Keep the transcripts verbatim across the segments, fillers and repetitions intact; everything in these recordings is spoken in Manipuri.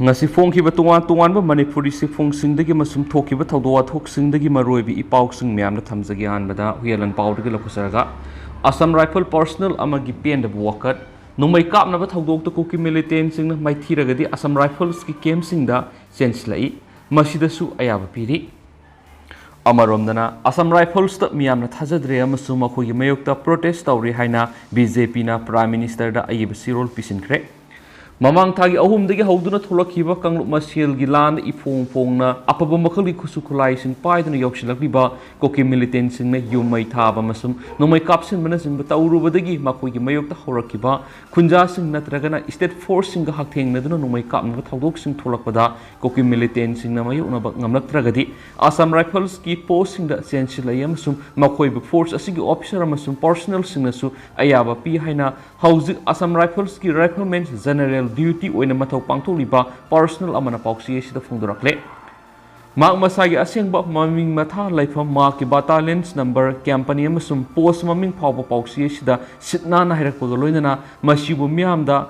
ꯉꯁꯤ ꯐꯣꯡꯈꯤꯕ ꯇꯣꯉꯥꯟ ꯇꯣꯉꯥꯟꯕ ꯃꯅꯤꯄꯨꯔꯤ ꯆꯦꯐꯣꯡꯁꯤꯡꯗꯒꯤ ꯑꯃꯁꯨꯡ ꯊꯣꯛꯈꯤꯕ ꯊꯧꯗꯣꯛ ꯋꯥꯊꯣꯛꯁꯤꯡꯗꯒꯤ ꯃꯔꯨꯑꯣꯏꯕ ꯏ ꯄꯥꯎꯁꯤꯡ ꯃꯌꯥꯝꯗ ꯊꯝꯖꯒꯦ꯫ ꯑꯍꯥꯟꯕꯗ ꯍꯨꯏꯌꯦꯟ ꯂꯥꯟꯄꯥꯎꯗꯒꯤ ꯂꯧꯈꯠꯆꯔꯒ, ꯑꯁꯥꯝ ꯔꯥꯏꯐꯜ ꯄꯔꯁꯅꯦꯜ ꯑꯃꯒꯤ ꯄꯦꯟꯗꯕ ꯋꯥꯀꯠ, ꯅꯣꯡꯃꯩ ꯀꯥꯞꯅꯕ ꯊꯧꯗꯣꯛꯇ ꯀꯨꯀꯤ ꯃꯤꯂꯤꯇꯦꯟꯁꯤꯡꯅ ꯃꯥꯏꯊꯤꯔꯒꯗꯤ ꯑꯁꯥꯝ ꯔꯥꯏꯐꯜꯁꯀꯤ ꯀꯦꯝꯞꯁꯤꯡꯗ ꯆꯦꯟꯁꯤꯜꯂꯛꯏ, ꯃꯁꯤꯗꯁꯨ ꯑꯌꯥꯕ ꯄꯤꯔꯤ꯫ ꯑꯃꯔꯣꯝꯗꯅ, ꯑꯁꯥꯝ ꯔꯥꯏꯐꯜꯁꯇ ꯃꯤꯌꯥꯝꯅ ꯊꯥꯖꯗ꯭ꯔꯦ ꯑꯃꯁꯨꯡ ꯃꯈꯣꯏꯒꯤ ꯃꯥꯌꯣꯛꯇ ꯄ꯭ꯔꯣꯇꯦꯁ ꯇꯧꯔꯤ ꯍꯥꯏꯅ ꯕꯤ ꯖꯦ ꯄꯤꯅ ꯄ꯭ꯔꯥꯏꯝ ꯃꯤꯅꯤꯁꯇꯔꯗ ꯑꯏꯕ ꯆꯦꯔꯣꯜ ꯄꯤꯁꯤꯟꯈ꯭ꯔꯦ꯫ ꯃꯃꯥꯡ ꯊꯥꯒꯤ ꯑꯍꯨꯝꯗꯒꯤ ꯍꯧꯗꯨꯅ ꯊꯣꯛꯂꯛꯈꯤꯕ ꯀꯥꯡꯂꯨꯞ ꯃꯁꯦꯜꯒꯤ ꯂꯥꯟꯗ ꯏꯐꯣꯡ ꯐꯣꯡꯅ ꯑꯐꯕ ꯃꯈꯜꯒꯤ ꯈꯨꯠꯁꯨ ꯈꯨꯠꯂꯥꯏꯁꯤꯡ ꯄꯥꯏꯗꯨꯅ ꯌꯧꯁꯤꯜꯂꯛꯂꯤꯕ ꯀꯨꯀꯤ ꯃꯤꯂꯤꯇꯦꯟꯁꯤꯡꯅ ꯌꯨꯝ ꯃꯩ ꯊꯥꯕ ꯑꯃꯁꯨꯡ ꯅꯣꯡꯃꯩ ꯀꯥꯞꯁꯤꯟꯕꯅꯆꯤꯡꯕ ꯇꯧꯔꯨꯕꯗꯒꯤ ꯃꯈꯣꯏꯒꯤ ꯃꯥꯌꯣꯛꯇ ꯍꯧꯔꯛꯈꯤꯕ ꯈꯨꯟꯖꯥꯁꯤꯡ ꯅꯠꯇ꯭ꯔꯒꯅ ꯁ꯭ꯇꯦꯠ ꯐꯣꯔꯁꯁꯤꯡꯒ ꯍꯛꯊꯦꯡꯅꯗꯨꯅ ꯅꯣꯡꯃꯩ ꯀꯥꯞꯅꯕ ꯊꯧꯗꯣꯛꯁꯤꯡ ꯊꯣꯛꯂꯛꯄꯗ ꯀꯨꯀꯤ ꯃꯤꯂꯤꯇꯦꯟꯁꯤꯡꯅ ꯃꯥꯌꯣꯛꯅꯕ ꯉꯝꯂꯛꯇ꯭ꯔꯒꯗꯤ ꯑꯁꯥꯝ ꯔꯥꯏꯐꯜꯁꯀꯤ ꯄꯣꯁꯁꯤꯡꯗ ꯆꯦꯟꯁꯤꯜꯂꯛꯏ ꯑꯃꯁꯨꯡ ꯃꯈꯣꯏꯕꯨ ꯐꯣꯔꯁ ꯑꯁꯤꯒꯤ ꯑꯣꯐꯤꯁꯥꯔ ꯑꯃꯁꯨꯡ ꯄꯔꯁꯅꯦꯜꯁꯤꯡꯅꯁꯨ ꯑꯌꯥꯕ ꯄꯤ ꯍꯥꯏꯅ ꯍꯧꯖꯤꯛ ꯑꯁꯥꯝ ꯔꯥꯏꯐꯜꯁꯀꯤ ꯔꯥꯏꯐꯜꯃꯦꯟ ꯖꯦꯅꯔꯦꯜ ꯗ꯭ꯌꯨꯇꯤ ꯑꯣꯏꯅ ꯃꯊꯧ ꯄꯥꯡꯊꯣꯛꯂꯤꯕ ꯄꯔꯁꯅꯦꯜ ꯑꯃꯅ ꯄꯥꯎꯆꯦ ꯑꯁꯤꯗ ꯐꯣꯡꯗꯣꯔꯛꯂꯦ꯫ ꯃꯍꯥꯛ ꯃꯁꯥꯒꯤ ꯑꯁꯦꯡꯕ ꯃꯃꯤꯡ ꯃꯊꯥ ꯂꯩꯐꯝ, ꯃꯍꯥꯛꯀꯤ ꯕꯇꯥꯂꯤꯌꯟꯁ ꯅꯝꯕꯔ, ꯀꯦꯝꯄꯅꯤ ꯑꯃꯁꯨꯡ ꯄꯣꯁ ꯃꯃꯤꯡ ꯐꯥꯎꯕ ꯄꯥꯎꯆꯦ ꯑꯁꯤꯗ ꯁꯤꯠ ꯅꯥꯟꯅ ꯍꯥꯏꯔꯛꯄꯒ ꯂꯣꯏꯅꯅ ꯃꯁꯤꯕꯨ ꯃꯤꯌꯥꯝꯗ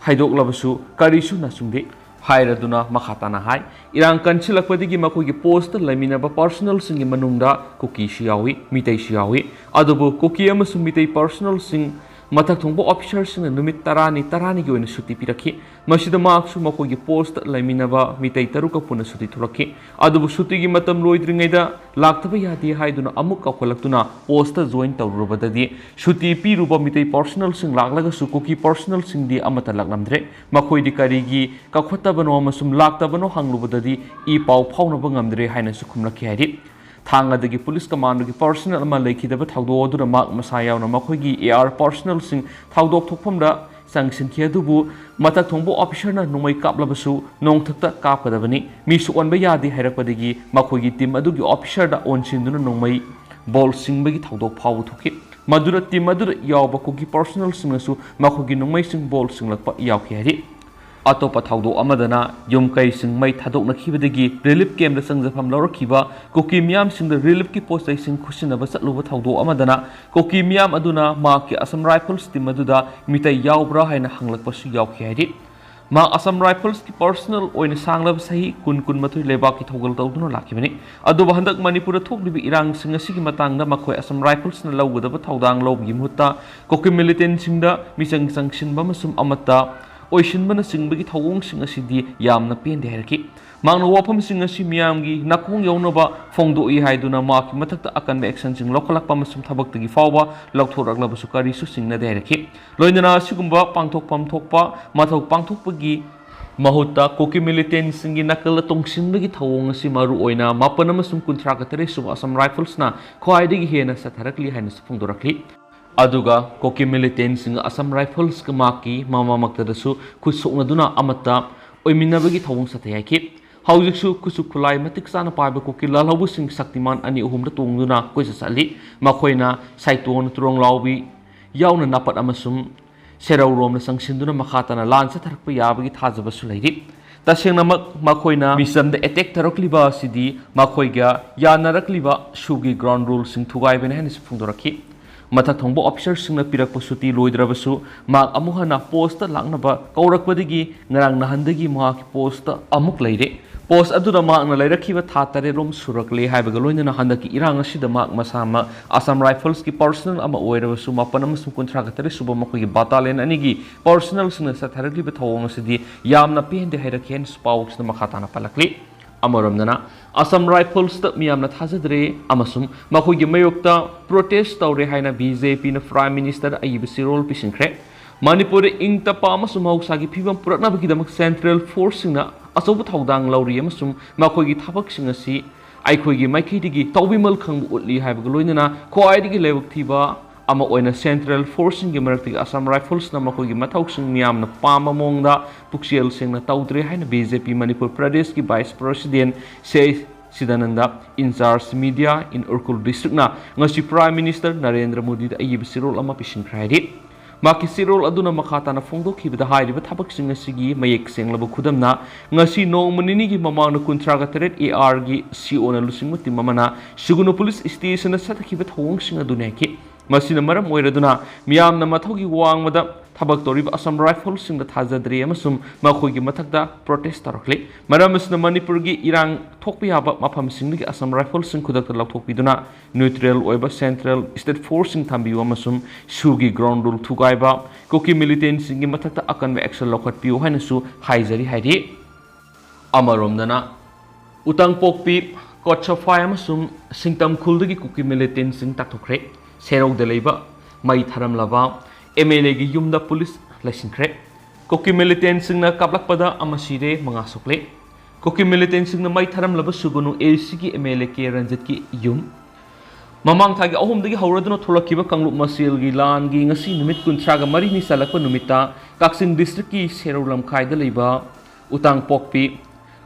ꯍꯥꯏꯗꯣꯛꯂꯕꯁꯨ ꯀꯔꯤꯁꯨ ꯅꯆꯨꯡꯗꯦ ꯍꯥꯏꯔꯗꯨꯅ ꯃꯈꯥ ꯇꯥꯅ ꯍꯥꯏ, ꯏꯔꯥꯡ ꯀꯟꯁꯤꯜꯂꯛꯄꯗꯒꯤ ꯃꯈꯣꯏꯒꯤ ꯄꯣꯁꯇ ꯂꯩꯃꯤꯟꯅꯕ ꯄꯔꯁꯅꯦꯜꯁꯤꯡꯒꯤ ꯃꯅꯨꯡꯗ ꯀꯨꯀꯤꯁꯨ ꯌꯥꯎꯏ, ꯃꯤꯇꯩꯁꯨ ꯌꯥꯎꯏ꯫ ꯑꯗꯨꯕꯨ ꯀꯨꯀꯤ ꯑꯃꯁꯨꯡ ꯃꯤꯇꯩ ꯄꯔꯁꯅꯦꯜꯁꯤꯡ ꯃꯊꯛ ꯊꯣꯡꯕ ꯑꯣꯐꯤꯁꯥꯔꯁꯤꯡꯅ ꯅꯨꯃꯤꯠ ꯇꯔꯥꯅꯤ, ꯇꯔꯥꯅꯤꯒꯤ ꯑꯣꯏꯅ ꯁꯨꯇꯤ ꯄꯤꯔꯛꯈꯤ꯫ ꯃꯁꯤꯗ ꯃꯍꯥꯛꯁꯨ ꯃꯈꯣꯏꯒꯤ ꯄꯣꯁꯇ ꯂꯩꯃꯤꯟꯅꯕ ꯃꯤꯇꯩ ꯇꯔꯨꯛꯀ ꯄꯨꯟꯅ ꯁꯨꯇꯤ ꯊꯣꯛꯂꯛꯈꯤ꯫ ꯑꯗꯨꯕꯨ ꯁꯨꯇꯤꯒꯤ ꯃꯇꯝ ꯂꯣꯏꯗ꯭ꯔꯤꯉꯩꯗ ꯂꯥꯛꯇꯕ ꯌꯥꯗꯦ ꯍꯥꯏꯗꯨꯅ ꯑꯃꯨꯛ ꯀꯧꯈꯠꯂꯛꯇꯨꯅ ꯄꯣꯁꯇ ꯖꯣꯏꯟ ꯇꯧꯔꯨꯔꯕꯗꯗꯤ ꯁꯨꯇꯤ ꯄꯤꯔꯨꯕ ꯃꯤꯇꯩ ꯄꯔꯁꯅꯦꯜꯁꯤꯡ ꯂꯥꯛꯂꯒꯁꯨ ꯀꯨꯀꯤ ꯄꯔꯁꯅꯦꯜꯁꯤꯡꯗꯤ ꯑꯃꯠꯇ ꯂꯥꯛꯂꯝꯗ꯭ꯔꯦ꯫ ꯃꯈꯣꯏꯗꯤ ꯀꯔꯤꯒꯤ ꯀꯧꯈꯠꯇꯕꯅꯣ ꯑꯃꯁꯨꯡ ꯂꯥꯛꯇꯕꯅꯣ ꯍꯪꯂꯨꯕꯗꯗꯤ ꯏ ꯄꯥꯎ ꯐꯥꯎꯅꯕ ꯉꯝꯗ꯭ꯔꯦ ꯍꯥꯏꯅꯁꯨ ꯈꯨꯝꯂꯛꯈꯤ ꯍꯥꯏꯔꯤ꯫ ꯊꯥꯡꯒꯗꯒꯤ ꯄꯨꯂꯤꯁ ꯀꯃꯥꯟꯗꯣꯒꯤ ꯄꯔꯁꯅꯦꯜ ꯑꯃ ꯂꯩꯈꯤꯗꯕ ꯊꯧꯗꯣꯛ ꯑꯗꯨꯅ ꯃꯍꯥꯛ ꯃꯁꯥ ꯌꯥꯎꯅ ꯃꯈꯣꯏꯒꯤ ꯑꯦ ꯑꯥꯔ ꯄꯔꯁꯅꯦꯜꯁꯤꯡ ꯊꯧꯗꯣꯛ ꯊꯣꯛꯐꯝꯗ ꯆꯪꯁꯤꯟꯈꯤ, ꯑꯗꯨꯕꯨ ꯃꯊꯛ ꯊꯣꯡꯕ ꯑꯣꯐꯤꯁꯥꯔꯅ ꯅꯣꯡꯃꯩ ꯀꯥꯞꯂꯕꯁꯨ ꯅꯣꯡꯊꯛꯇ ꯀꯥꯞꯀꯗꯕꯅꯤ, ꯃꯤ ꯁꯣꯛꯍꯟꯕ ꯌꯥꯗꯦ ꯍꯥꯏꯔꯛꯄꯗꯒꯤ ꯃꯈꯣꯏꯒꯤ ꯇꯤꯝ ꯑꯗꯨꯒꯤ ꯑꯣꯐꯤꯁꯥꯔꯗ ꯑꯣꯟꯁꯤꯟꯗꯨꯅ ꯅꯣꯡꯃꯩ ꯕꯣꯜ ꯁꯤꯡꯕꯒꯤ ꯊꯧꯗꯣꯛ ꯐꯥꯎꯕ ꯊꯣꯛꯈꯤ꯫ ꯃꯗꯨꯗ ꯇꯤꯝ ꯑꯗꯨꯗ ꯌꯥꯎꯕ ꯀꯨꯀꯤ ꯄꯔꯁꯅꯦꯜꯁꯤꯡꯅꯁꯨ ꯃꯈꯣꯏꯒꯤ ꯅꯣꯡꯃꯩꯁꯤꯡ ꯕꯣꯜ ꯁꯤꯡꯂꯛꯄ ꯌꯥꯎꯈꯤ ꯍꯥꯏꯔꯤ꯫ ꯑꯇꯣꯞꯄ ꯊꯧꯗꯣꯛ ꯑꯃꯗꯅ, ꯌꯨꯝ ꯀꯩꯁꯤꯡ ꯃꯩ ꯊꯥꯗꯣꯛꯅꯈꯤꯕꯗꯒꯤ ꯔꯤꯂꯤꯐ ꯀꯦꯝꯞꯇ ꯆꯪꯖꯐꯝ ꯂꯧꯔꯛꯈꯤꯕ ꯀꯨꯀꯤ ꯃꯤꯌꯥꯝꯁꯤꯡꯗ ꯔꯤꯂꯤꯐꯀꯤ ꯄꯣꯠ ꯆꯩꯁꯤꯡ ꯈꯨꯠꯁꯤꯟꯅꯕ ꯆꯠꯂꯨꯕ ꯊꯧꯗꯣꯛ ꯑꯃꯗꯅ, ꯀꯨꯀꯤ ꯃꯤꯌꯥꯝ ꯑꯗꯨꯅ ꯃꯍꯥꯛꯀꯤ ꯑꯁꯥꯝ ꯔꯥꯏꯐꯜꯁ ꯇꯤꯝ ꯑꯗꯨꯗ ꯃꯤꯇꯩ ꯌꯥꯎꯕ꯭ꯔꯥ ꯍꯥꯏꯅ ꯍꯪꯂꯛꯄꯁꯨ ꯌꯥꯎꯈꯤ ꯍꯥꯏꯔꯤ꯫ ꯃꯍꯥꯛ ꯑꯁꯥꯝ ꯔꯥꯏꯐꯜꯁꯀꯤ ꯄꯔꯁꯅꯦꯜ ꯑꯣꯏꯅ ꯁꯥꯡꯂꯕ ꯆꯍꯤ ꯀꯨꯟ ꯀꯨꯟꯃꯥꯊꯣꯏ ꯂꯩꯕꯥꯛꯀꯤ ꯊꯧꯒꯜ ꯇꯧꯗꯨꯅ ꯂꯥꯛꯈꯤꯕꯅꯤ꯫ ꯑꯗꯨꯕꯨ ꯍꯟꯗꯛ ꯃꯅꯤꯄꯨꯔꯗ ꯊꯣꯛꯂꯤꯕ ꯏꯔꯥꯡꯁꯤꯡ ꯑꯁꯤꯒꯤ ꯃꯇꯥꯡꯗ ꯃꯈꯣꯏ ꯑꯁꯥꯝ ꯔꯥꯏꯐꯜꯁꯅ ꯂꯧꯒꯗꯕ ꯊꯧꯗꯥꯡ ꯂꯧꯕꯒꯤ ꯃꯍꯨꯠꯇ ꯀꯨꯀꯤ ꯃꯤꯂꯤꯇꯦꯟꯁꯤꯡꯗ ꯃꯤꯆꯪ ꯆꯪꯁꯤꯟꯕ ꯑꯃꯁꯨꯡ ꯑꯃꯠꯇ ꯑꯣꯏꯁꯤꯟꯕꯅꯆꯤꯡꯕꯒꯤ ꯊꯧꯑꯣꯡꯁꯤꯡ ꯑꯁꯤꯗꯤ ꯌꯥꯝꯅ ꯄꯦꯟꯗꯦ ꯍꯥꯏꯔꯛꯈꯤ꯫ ꯃꯍꯥꯛꯅ ꯋꯥꯐꯝꯁꯤꯡ ꯑꯁꯤ ꯃꯤꯌꯥꯝꯒꯤ ꯅꯥꯀꯣꯡ ꯌꯧꯅꯕ ꯐꯣꯡꯗꯣꯛꯏ ꯍꯥꯏꯗꯨꯅ ꯃꯍꯥꯛꯀꯤ ꯃꯊꯛꯇ ꯑꯀꯟꯕ ꯑꯦꯛꯁꯟꯁꯤꯡ ꯂꯧꯈꯠꯂꯛꯄ ꯑꯃꯁꯨꯡ ꯊꯕꯛꯇꯒꯤ ꯐꯥꯎꯕ ꯂꯧꯊꯣꯔꯛꯂꯕꯁꯨ ꯀꯔꯤꯁꯨ ꯆꯤꯡꯅꯗꯦ ꯍꯥꯏꯔꯛꯈꯤ꯫ ꯂꯣꯏꯅꯅ ꯑꯁꯤꯒꯨꯝꯕ ꯄꯥꯡꯊꯣꯛꯐꯝ ꯊꯣꯛꯄ ꯃꯊꯧ ꯄꯥꯡꯊꯣꯛꯄꯒꯤ ꯃꯍꯨꯠꯇ ꯀꯨꯀꯤ ꯃꯤꯂꯤꯇꯦꯟꯁꯤꯡꯒꯤ ꯅꯥꯀꯜꯗ ꯇꯣꯡꯁꯤꯟꯕꯒꯤ ꯊꯧꯑꯣꯡ ꯑꯁꯤ ꯃꯔꯨ ꯑꯣꯏꯅ ꯃꯥꯄꯟ ꯑꯃꯁꯨꯡ ꯀꯨꯟꯊ꯭ꯔꯥꯒ ꯇꯔꯦꯠ ꯁꯨꯕ ꯑꯁꯥꯝ ꯔꯥꯏꯐꯜꯁꯅ ꯈ꯭ꯋꯥꯏꯗꯒꯤ ꯍꯦꯟꯅ ꯆꯠꯊꯔꯛꯂꯤ ꯍꯥꯏꯅꯁꯨ ꯐꯣꯡꯗꯣꯔꯛꯂꯤ꯫ ꯑꯗꯨꯒ ꯀꯨꯀꯤ ꯃꯤꯂꯤꯇꯦꯟꯁꯤꯡꯒ ꯑꯁꯥꯝ ꯔꯥꯏꯐꯜꯁꯀ ꯃꯍꯥꯛꯀꯤ ꯃꯃꯥꯃꯛꯇꯗꯁꯨ ꯈꯨꯠ ꯁꯣꯛꯅꯗꯨꯅ ꯑꯃꯠꯇ ꯑꯣꯏꯃꯤꯟꯅꯕꯒꯤ ꯊꯧꯑꯣꯡ ꯆꯠꯊꯩ ꯍꯥꯏꯈꯤ꯫ ꯍꯧꯖꯤꯛꯁꯨ ꯈꯨꯠꯁꯨ ꯈꯨꯠꯂꯥꯏ ꯃꯇꯤꯛ ꯆꯥꯅ ꯄꯥꯏꯕ ꯀꯨꯀꯤ ꯂꯥꯜꯍꯧꯕꯁꯤꯡ ꯁꯛꯇꯤꯃꯥꯟ ꯑꯅꯤ ꯑꯍꯨꯝꯗ ꯇꯣꯡꯗꯨꯅ ꯀꯣꯏꯆꯠ ꯆꯠꯂꯤ꯫ ꯃꯈꯣꯏꯅ ꯁꯥꯏꯇꯣꯟ, ꯇꯨꯔꯣꯡꯂꯥꯎꯕꯤ ꯌꯥꯎꯅ ꯅꯥꯄꯠ ꯑꯃꯁꯨꯡ ꯁꯦꯔꯧꯔꯣꯝꯗ ꯆꯪꯁꯤꯟꯗꯨꯅ ꯃꯈꯥ ꯇꯥꯅ ꯂꯥꯟ ꯆꯠꯊꯔꯛꯄ ꯌꯥꯕꯒꯤ ꯊꯥꯖꯕꯁꯨ ꯂꯩꯔꯤ꯫ ꯇꯁꯦꯡꯅꯃꯛ ꯃꯈꯣꯏꯅ ꯃꯤꯆꯝꯗ ꯑꯦꯇꯦꯛ ꯇꯧꯔꯛꯂꯤꯕ ꯑꯁꯤꯗꯤ ꯃꯈꯣꯏꯒ ꯌꯥꯅꯔꯛꯂꯤꯕ ꯁꯨꯒꯤ ꯒ꯭ꯔꯥꯎꯟ ꯔꯨꯜꯁꯤꯡ ꯊꯨꯒꯥꯏꯕꯅꯤ ꯍꯥꯏꯅꯁꯨ ꯐꯣꯡꯗꯣꯔꯛꯈꯤ꯫ ꯃꯊꯛ ꯊꯣꯡꯕ ꯑꯣꯐꯤꯁꯔꯁꯤꯡꯅ ꯄꯤꯔꯛꯄ ꯁꯨꯇꯤ ꯂꯣꯏꯗ꯭ꯔꯕꯁꯨ ꯃꯍꯥꯛ ꯑꯃꯨꯛ ꯍꯟꯅ ꯄꯣꯁꯇ ꯂꯥꯛꯅꯕ ꯀꯧꯔꯛꯄꯗꯒꯤ ꯉꯔꯥꯡ ꯅꯍꯥꯟꯗꯒꯤ ꯃꯍꯥꯛꯀꯤ ꯄꯣꯁꯇ ꯑꯃꯨꯛ ꯂꯩꯔꯦ꯫ ꯄꯣꯁ ꯑꯗꯨꯗ ꯃꯍꯥꯛꯅ ꯂꯩꯔꯛꯈꯤꯕ ꯊꯥ ꯇꯔꯦꯠ ꯔꯣꯝ ꯁꯨꯔꯛꯂꯦ ꯍꯥꯏꯕꯒ ꯂꯣꯏꯅꯅ ꯍꯟꯗꯛꯀꯤ ꯏꯔꯥꯡ ꯑꯁꯤꯗ ꯃꯍꯥꯛ ꯃꯁꯥꯃꯛ ꯑꯁꯥꯝ ꯔꯥꯏꯐꯜꯁꯀꯤ ꯄꯔꯁꯅꯦꯜ ꯑꯃ ꯑꯣꯏꯔꯕꯁꯨ ꯃꯥꯄꯟ ꯑꯃꯁꯨꯡ ꯀꯨꯟꯊ꯭ꯔꯥꯒ ꯇꯔꯦꯠ ꯁꯨꯕ ꯃꯈꯣꯏꯒꯤ ꯕꯥꯇꯥꯂꯤꯌꯟ ꯑꯅꯤꯒꯤ ꯄꯔꯁꯅꯦꯜꯁꯤꯡꯅ ꯆꯠꯊꯔꯛꯂꯤꯕ ꯊꯧꯑꯣꯡ ꯑꯁꯤꯗꯤ ꯌꯥꯝꯅ ꯄꯦꯟꯗꯦ ꯍꯥꯏꯔꯛꯈꯤ ꯍꯥꯏꯅꯁꯨ ꯄꯥꯎꯁꯤꯗ ꯃꯈꯥ ꯇꯥꯅ ꯄꯜꯂꯛꯂꯤ꯫ ꯑꯃꯔꯣꯝꯗꯅ ꯑꯁꯥꯝ ꯔꯥꯏꯐꯜꯁꯇ ꯃꯤꯌꯥꯝꯅ ꯊꯥꯖꯗ꯭ꯔꯦ ꯑꯃꯁꯨꯡ ꯃꯈꯣꯏꯒꯤ ꯃꯥꯌꯣꯛꯇ ꯄ꯭ꯔꯣꯇꯦꯁ ꯇꯧꯔꯦ ꯍꯥꯏꯅ ꯕꯤ ꯖꯦ ꯄꯤꯅ ꯄ꯭ꯔꯥꯏꯝ ꯃꯤꯅꯤꯁꯇꯔꯗ ꯑꯏꯕ ꯆꯦꯔꯣꯜ ꯄꯤꯁꯤꯟꯈ꯭ꯔꯦ꯫ ꯃꯅꯤꯄꯨꯔꯗ ꯏꯪ ꯇꯞꯄ ꯑꯃꯁꯨꯡ ꯃꯍꯧꯁꯥꯒꯤ ꯐꯤꯕꯝ ꯄꯨꯔꯛꯅꯕꯒꯤꯗꯃꯛ ꯁꯦꯟꯇ꯭ꯔꯦꯜ ꯐꯣꯔꯁꯁꯤꯡꯅ ꯑꯆꯧꯕ ꯊꯧꯗꯥꯡ ꯂꯧꯔꯤ ꯑꯃꯁꯨꯡ ꯃꯈꯣꯏꯒꯤ ꯊꯕꯛꯁꯤꯡ ꯑꯁꯤ ꯑꯩꯈꯣꯏꯒꯤ ꯃꯥꯏꯀꯩꯗꯒꯤ ꯇꯧꯕꯤꯃꯜ ꯈꯪꯕ ꯎꯠꯂꯤ ꯍꯥꯏꯕꯒ ꯂꯣꯏꯅꯅ ꯈ꯭ꯋꯥꯏꯗꯒꯤ ꯂꯥꯏꯕꯛ ꯊꯤꯕ ꯑꯃ ꯑꯣꯏꯅ ꯁꯦꯟꯇ꯭ꯔꯦꯜ ꯐꯣꯔꯁꯁꯤꯡꯒꯤ ꯃꯔꯛꯇꯒꯤ ꯑꯁꯥꯝ ꯔꯥꯏꯐꯜꯁꯅ ꯃꯈꯣꯏꯒꯤ ꯃꯊꯧꯁꯤꯡ ꯃꯤꯌꯥꯝꯅ ꯄꯥꯝꯕ ꯃꯑꯣꯡꯗ ꯄꯨꯛꯆꯦꯜ ꯁꯦꯡꯅ ꯇꯧꯗ꯭ꯔꯦ ꯍꯥꯏꯅ ꯕꯤ ꯖꯦ ꯄꯤ ꯃꯅꯤꯄꯨꯔ ꯄ꯭ꯔꯗꯦꯁꯀꯤ ꯚꯥꯏꯁ ꯄ꯭ꯔꯁꯤꯗꯦꯟ ꯁꯦ ꯁꯤꯗꯥꯅꯟꯗ, ꯏꯟꯆꯥꯔꯖ ꯃꯤꯗꯤꯌꯥ ꯏꯟ ꯎꯔꯈꯨꯜ ꯗꯤꯁꯇ꯭ꯔꯤꯛꯅ ꯉꯁꯤ ꯄ꯭ꯔꯥꯏꯝ ꯃꯤꯅꯤꯁꯇꯔ ꯅꯔꯦꯟꯗ꯭ꯔ ꯃꯣꯗꯤꯗ ꯑꯏꯕ ꯆꯦꯔꯣꯜ ꯑꯃ ꯄꯤꯁꯤꯟꯈ꯭ꯔꯦ ꯍꯥꯏꯔꯤ꯫ ꯃꯍꯥꯛꯀꯤ ꯆꯦꯔꯣꯜ ꯑꯗꯨꯅ ꯃꯈꯥ ꯇꯥꯅ ꯐꯣꯡꯗꯣꯛꯈꯤꯕꯗ ꯍꯥꯏꯔꯤꯕ ꯊꯕꯛꯁꯤꯡ ꯑꯁꯤꯒꯤ ꯃꯌꯦꯛ ꯁꯦꯡꯂꯕ ꯈꯨꯗꯝꯅ ꯉꯁꯤ ꯅꯣꯡꯃ ꯅꯤꯅꯤꯒꯤ ꯃꯃꯥꯡꯗ ꯀꯨꯟꯊ꯭ꯔꯥꯒ ꯇꯔꯦꯠ ꯑꯦ ꯑꯥꯔꯒꯤ ꯁꯤ ꯑꯣꯅ ꯂꯨꯆꯤꯡꯕ ꯇꯤꯝ ꯑꯃꯅ ꯁꯨꯒꯨꯅꯨ ꯄꯨꯂꯤꯁ ꯁ꯭ꯇꯦꯁꯟꯗ ꯆꯠꯊꯈꯤꯕ ꯊꯧꯑꯣꯡꯁꯤꯡ ꯑꯗꯨꯅꯤ ꯍꯥꯏꯈꯤ꯫ ꯃꯁꯤꯅ ꯃꯔꯝ ꯑꯣꯏꯔꯗꯨꯅ ꯃꯤꯌꯥꯝꯅ ꯃꯊꯧꯒꯤ ꯋꯥꯡꯃꯗ ꯊꯕꯛ ꯇꯧꯔꯤꯕ Assam Riflesꯁꯤꯡꯗ ꯊꯥꯖꯗ꯭ꯔꯦ ꯑꯃꯁꯨꯡ ꯃꯈꯣꯏꯒꯤ ꯃꯊꯛꯇ protest ꯇꯧꯔꯛꯂꯤ꯫ ꯃꯔꯝ ꯑꯁꯤꯅ ꯃꯅꯤꯄꯨꯔꯒꯤ ꯏꯔꯥꯡ ꯊꯣꯛꯄ ꯌꯥꯕ ꯃꯐꯝꯁꯤꯡꯗꯒꯤ Assam Riflesꯁꯤꯡ ꯈꯨꯗꯛꯇ ꯂꯧꯊꯣꯛꯄꯤꯗꯨꯅ neutral ꯑꯣꯏꯕ central state forceꯁꯤꯡ ꯊꯝꯕꯤꯌꯨ ꯑꯃꯁꯨꯡ SoO ꯒꯤ ground rule ꯊꯨꯒꯥꯏꯕ ꯀꯨꯀꯤ militantꯁꯤꯡꯒꯤ ꯃꯊꯛꯇ ꯑꯀꯟꯕ action ꯂꯧꯈꯠꯄꯤꯌꯨ ꯍꯥꯏꯅꯁꯨ ꯍꯥꯏꯖꯔꯤ ꯍꯥꯏꯔꯤ꯫ ꯑꯃꯔꯣꯝꯗꯅ ꯎꯇꯥꯡꯄꯣꯛꯄꯤ, ꯀꯣꯠꯁꯣꯐꯥꯏ ꯑꯃꯁꯨꯡ ꯁꯤꯡꯇꯝ ꯈꯨꯜꯗꯒꯤ ꯀꯨꯀꯤ militantꯁꯤꯡ ꯇꯥꯛꯊꯣꯛꯈ꯭ꯔꯦ꯫ ꯁꯦꯔꯧꯗ ꯂꯩꯕ ꯃꯩ ꯊꯥꯔꯝꯂꯕ MLAꯒꯤ ꯌꯨꯝꯗ ꯄꯨꯂꯤꯁ ꯂꯩꯁꯤꯟꯈ꯭ꯔꯦ꯫ ꯀꯨꯀꯤ militantꯁꯤꯡꯅ ꯀꯥꯞꯂꯛꯄꯗ ꯑꯃ ꯁꯤꯔꯦ, ꯃꯉꯥ ꯁꯣꯛꯂꯦ꯫ ꯀꯨꯀꯤ militantꯁꯤꯡꯅ ꯃꯩ ꯊꯥꯔꯝꯂꯕ ꯁꯨꯒꯅꯨ ACꯒꯤ MLA ꯀꯦ ꯔꯟꯖꯤꯠꯀꯤ ꯌꯨꯝ꯫ ꯃꯃꯥꯡ ꯊꯥꯒꯤ ꯑꯍꯨꯝꯗꯒꯤ ꯍꯧꯔꯗꯨꯅ ꯊꯣꯛꯂꯛꯈꯤꯕ ꯀꯥꯡꯂꯨꯞ ꯃꯁꯦꯜꯒꯤ ꯂꯥꯟꯒꯤ ꯉꯁꯤ ꯅꯨꯃꯤꯠ ꯀꯨꯟꯊ꯭ꯔꯥꯒ ꯃꯔꯤꯅꯤ ꯆꯜꯂꯛꯄ ꯅꯨꯃꯤꯠꯇ ꯀꯛꯆꯤꯡ districtꯀꯤ ꯁꯦꯔꯧ ꯂꯝꯈꯥꯏꯗ ꯂꯩꯕ ꯎꯇꯥꯡꯄꯣꯛꯄꯤ,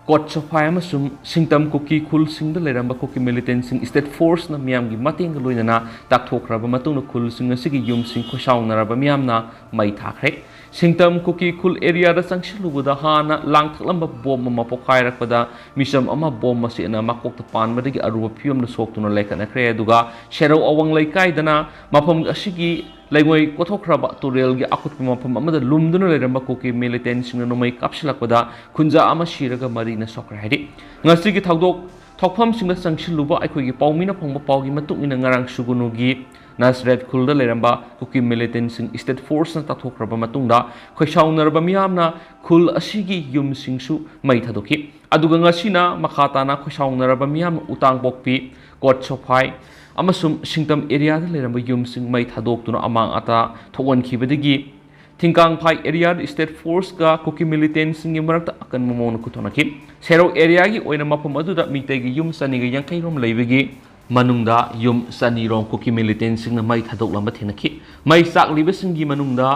ꯀꯣꯠꯁꯣꯐꯥꯏ ꯑꯃꯁꯨꯡ ꯁꯤꯡꯇꯝ ꯀꯨꯀꯤ ꯈꯨꯜꯁꯤꯡꯗ ꯂꯩꯔꯝꯕ ꯀꯨꯀꯤ militantꯁꯤꯡ state forceꯅ ꯃꯤꯌꯥꯝꯒꯤ ꯃꯇꯦꯡꯒ ꯂꯣꯏꯅꯅ ꯇꯥꯛꯊꯣꯛꯈ꯭ꯔꯕ ꯃꯇꯨꯡꯗ ꯈꯨꯜꯁꯤꯡ ꯑꯁꯤꯒꯤ ꯌꯨꯝꯁꯤꯡ ꯈꯣꯏꯁꯥꯎꯅꯔꯕ ꯃꯤꯌꯥꯝꯅ ꯃꯩ ꯊꯥꯈ꯭ꯔꯦ꯫ ꯁꯤꯡꯇꯝ ꯀꯨꯀꯤ ꯈꯨꯜ areaꯗ ꯆꯪꯁꯤꯜꯂꯨꯕꯗ ꯍꯥꯟꯅ ꯂꯥꯡꯊꯛꯂꯝꯕ bomb ꯑꯃ ꯄꯣꯈꯥꯏꯔꯛꯄꯗ ꯃꯤꯆꯝ ꯑꯃ bomb ꯑꯁꯤꯅ ꯃꯀꯣꯛꯇ ꯄꯥꯟꯕꯗꯒꯤ ꯑꯔꯨꯕ ꯐꯤꯕꯝꯗ ꯁꯣꯛꯇꯨꯅ ꯂꯩꯈꯠꯅꯈ꯭ꯔꯦ꯫ ꯑꯗꯨꯒ ꯁꯦꯔꯧ ꯑꯋꯥꯡ ꯂꯩꯀꯥꯏꯗꯅ ꯃꯐꯝ ꯑꯁꯤꯒꯤ ꯂꯩꯉꯣꯏ ꯀꯣꯊꯣꯛꯈ꯭ꯔꯕ ꯇꯨꯔꯦꯜꯒꯤ ꯑꯀꯨꯠꯄ ꯃꯐꯝ ꯑꯃꯗ ꯂꯨꯝꯗꯨꯅ ꯂꯩꯔꯝꯕ ꯀꯨꯀꯤ militantꯁꯤꯡꯅ ꯅꯣꯡꯃꯩ ꯀꯥꯞꯁꯤꯜꯂꯛꯄꯗ ꯈꯨꯟꯖꯥ ꯑꯃ ꯁꯤꯔꯒ ꯃꯔꯤꯅ ꯁꯣꯛꯈ꯭ꯔꯦ ꯍꯥꯏꯔꯤ꯫ ꯉꯁꯤꯒꯤ ꯊꯧꯗꯣꯛ ꯊꯣꯛꯐꯝꯁꯤꯡꯗ ꯆꯪꯁꯤꯜꯂꯨꯕ ꯑꯩꯈꯣꯏꯒꯤ ꯄꯥꯎꯃꯤꯅ ꯐꯪꯕ ꯄꯥꯎꯒꯤ ꯃꯇꯨꯡ ꯏꯟꯅ ꯉꯔꯥꯡ ꯁꯨꯒꯅꯨꯒꯤ ꯅꯥꯁꯔꯦꯠ ꯈꯨꯜꯗ ꯂꯩꯔꯝꯕ ꯀꯨꯀꯤ militantꯁꯤꯡ state forceꯅ ꯇꯥꯛꯊꯣꯛꯈ꯭ꯔꯕ ꯃꯇꯨꯡꯗ ꯈꯣꯏꯁꯥꯎꯅꯔꯕ ꯃꯤꯌꯥꯝꯅ ꯈꯨꯜ ꯑꯁꯤꯒꯤ ꯌꯨꯝꯁꯤꯡꯁꯨ ꯃꯩ ꯊꯥꯗꯣꯛꯈꯤ꯫ ꯑꯗꯨꯒ ꯉꯁꯤꯅ ꯃꯈꯥ ꯇꯥꯅ ꯈꯣꯏꯁꯥꯎꯅꯔꯕ ꯃꯤꯌꯥꯝꯅ ꯎꯇꯥꯡꯄꯣꯛꯄꯤ, ꯀꯣꯠꯁꯣꯐꯥꯏ ꯑꯃꯁꯨꯡ ꯁꯤꯡꯇꯝ areaꯗ ꯂꯩꯔꯝꯕ ꯌꯨꯝꯁꯤꯡ ꯃꯩ ꯊꯥꯗꯣꯛꯇꯨꯅ ꯑꯃꯥꯡ ꯑꯇꯥ ꯊꯣꯛꯍꯟꯈꯤꯕꯗꯒꯤ ꯊꯤꯡꯀꯥꯡꯐꯥꯏ areaꯗ state forceꯀ ꯀꯨꯀꯤ militantꯁꯤꯡꯒꯤ ꯃꯔꯛꯇ ꯑꯀꯟꯕ ꯃꯑꯣꯡꯗ ꯈꯨꯠꯊꯣꯛꯅꯈꯤ꯫ ꯁꯦꯔꯧ areaꯒꯤ ꯑꯣꯏꯅ ꯃꯐꯝ ꯑꯗꯨꯗ ꯃꯤꯇꯩꯒꯤ ꯌꯨꯝ ꯆꯅꯤꯒ ꯌꯥꯡꯈꯩ ꯔꯣꯝ ꯂꯩꯕꯒꯤ ꯃꯅꯨꯡꯗ ꯌꯨꯝ ꯆꯅꯤ ꯔꯣꯝ ꯀꯨꯀꯤ militantꯁꯤꯡꯅ ꯃꯩ ꯊꯥꯗꯣꯛꯂꯝꯕ ꯊꯦꯡꯅꯈꯤ꯫ ꯃꯩ ꯆꯥꯛꯂꯤꯕꯁꯤꯡꯒꯤ ꯃꯅꯨꯡꯗ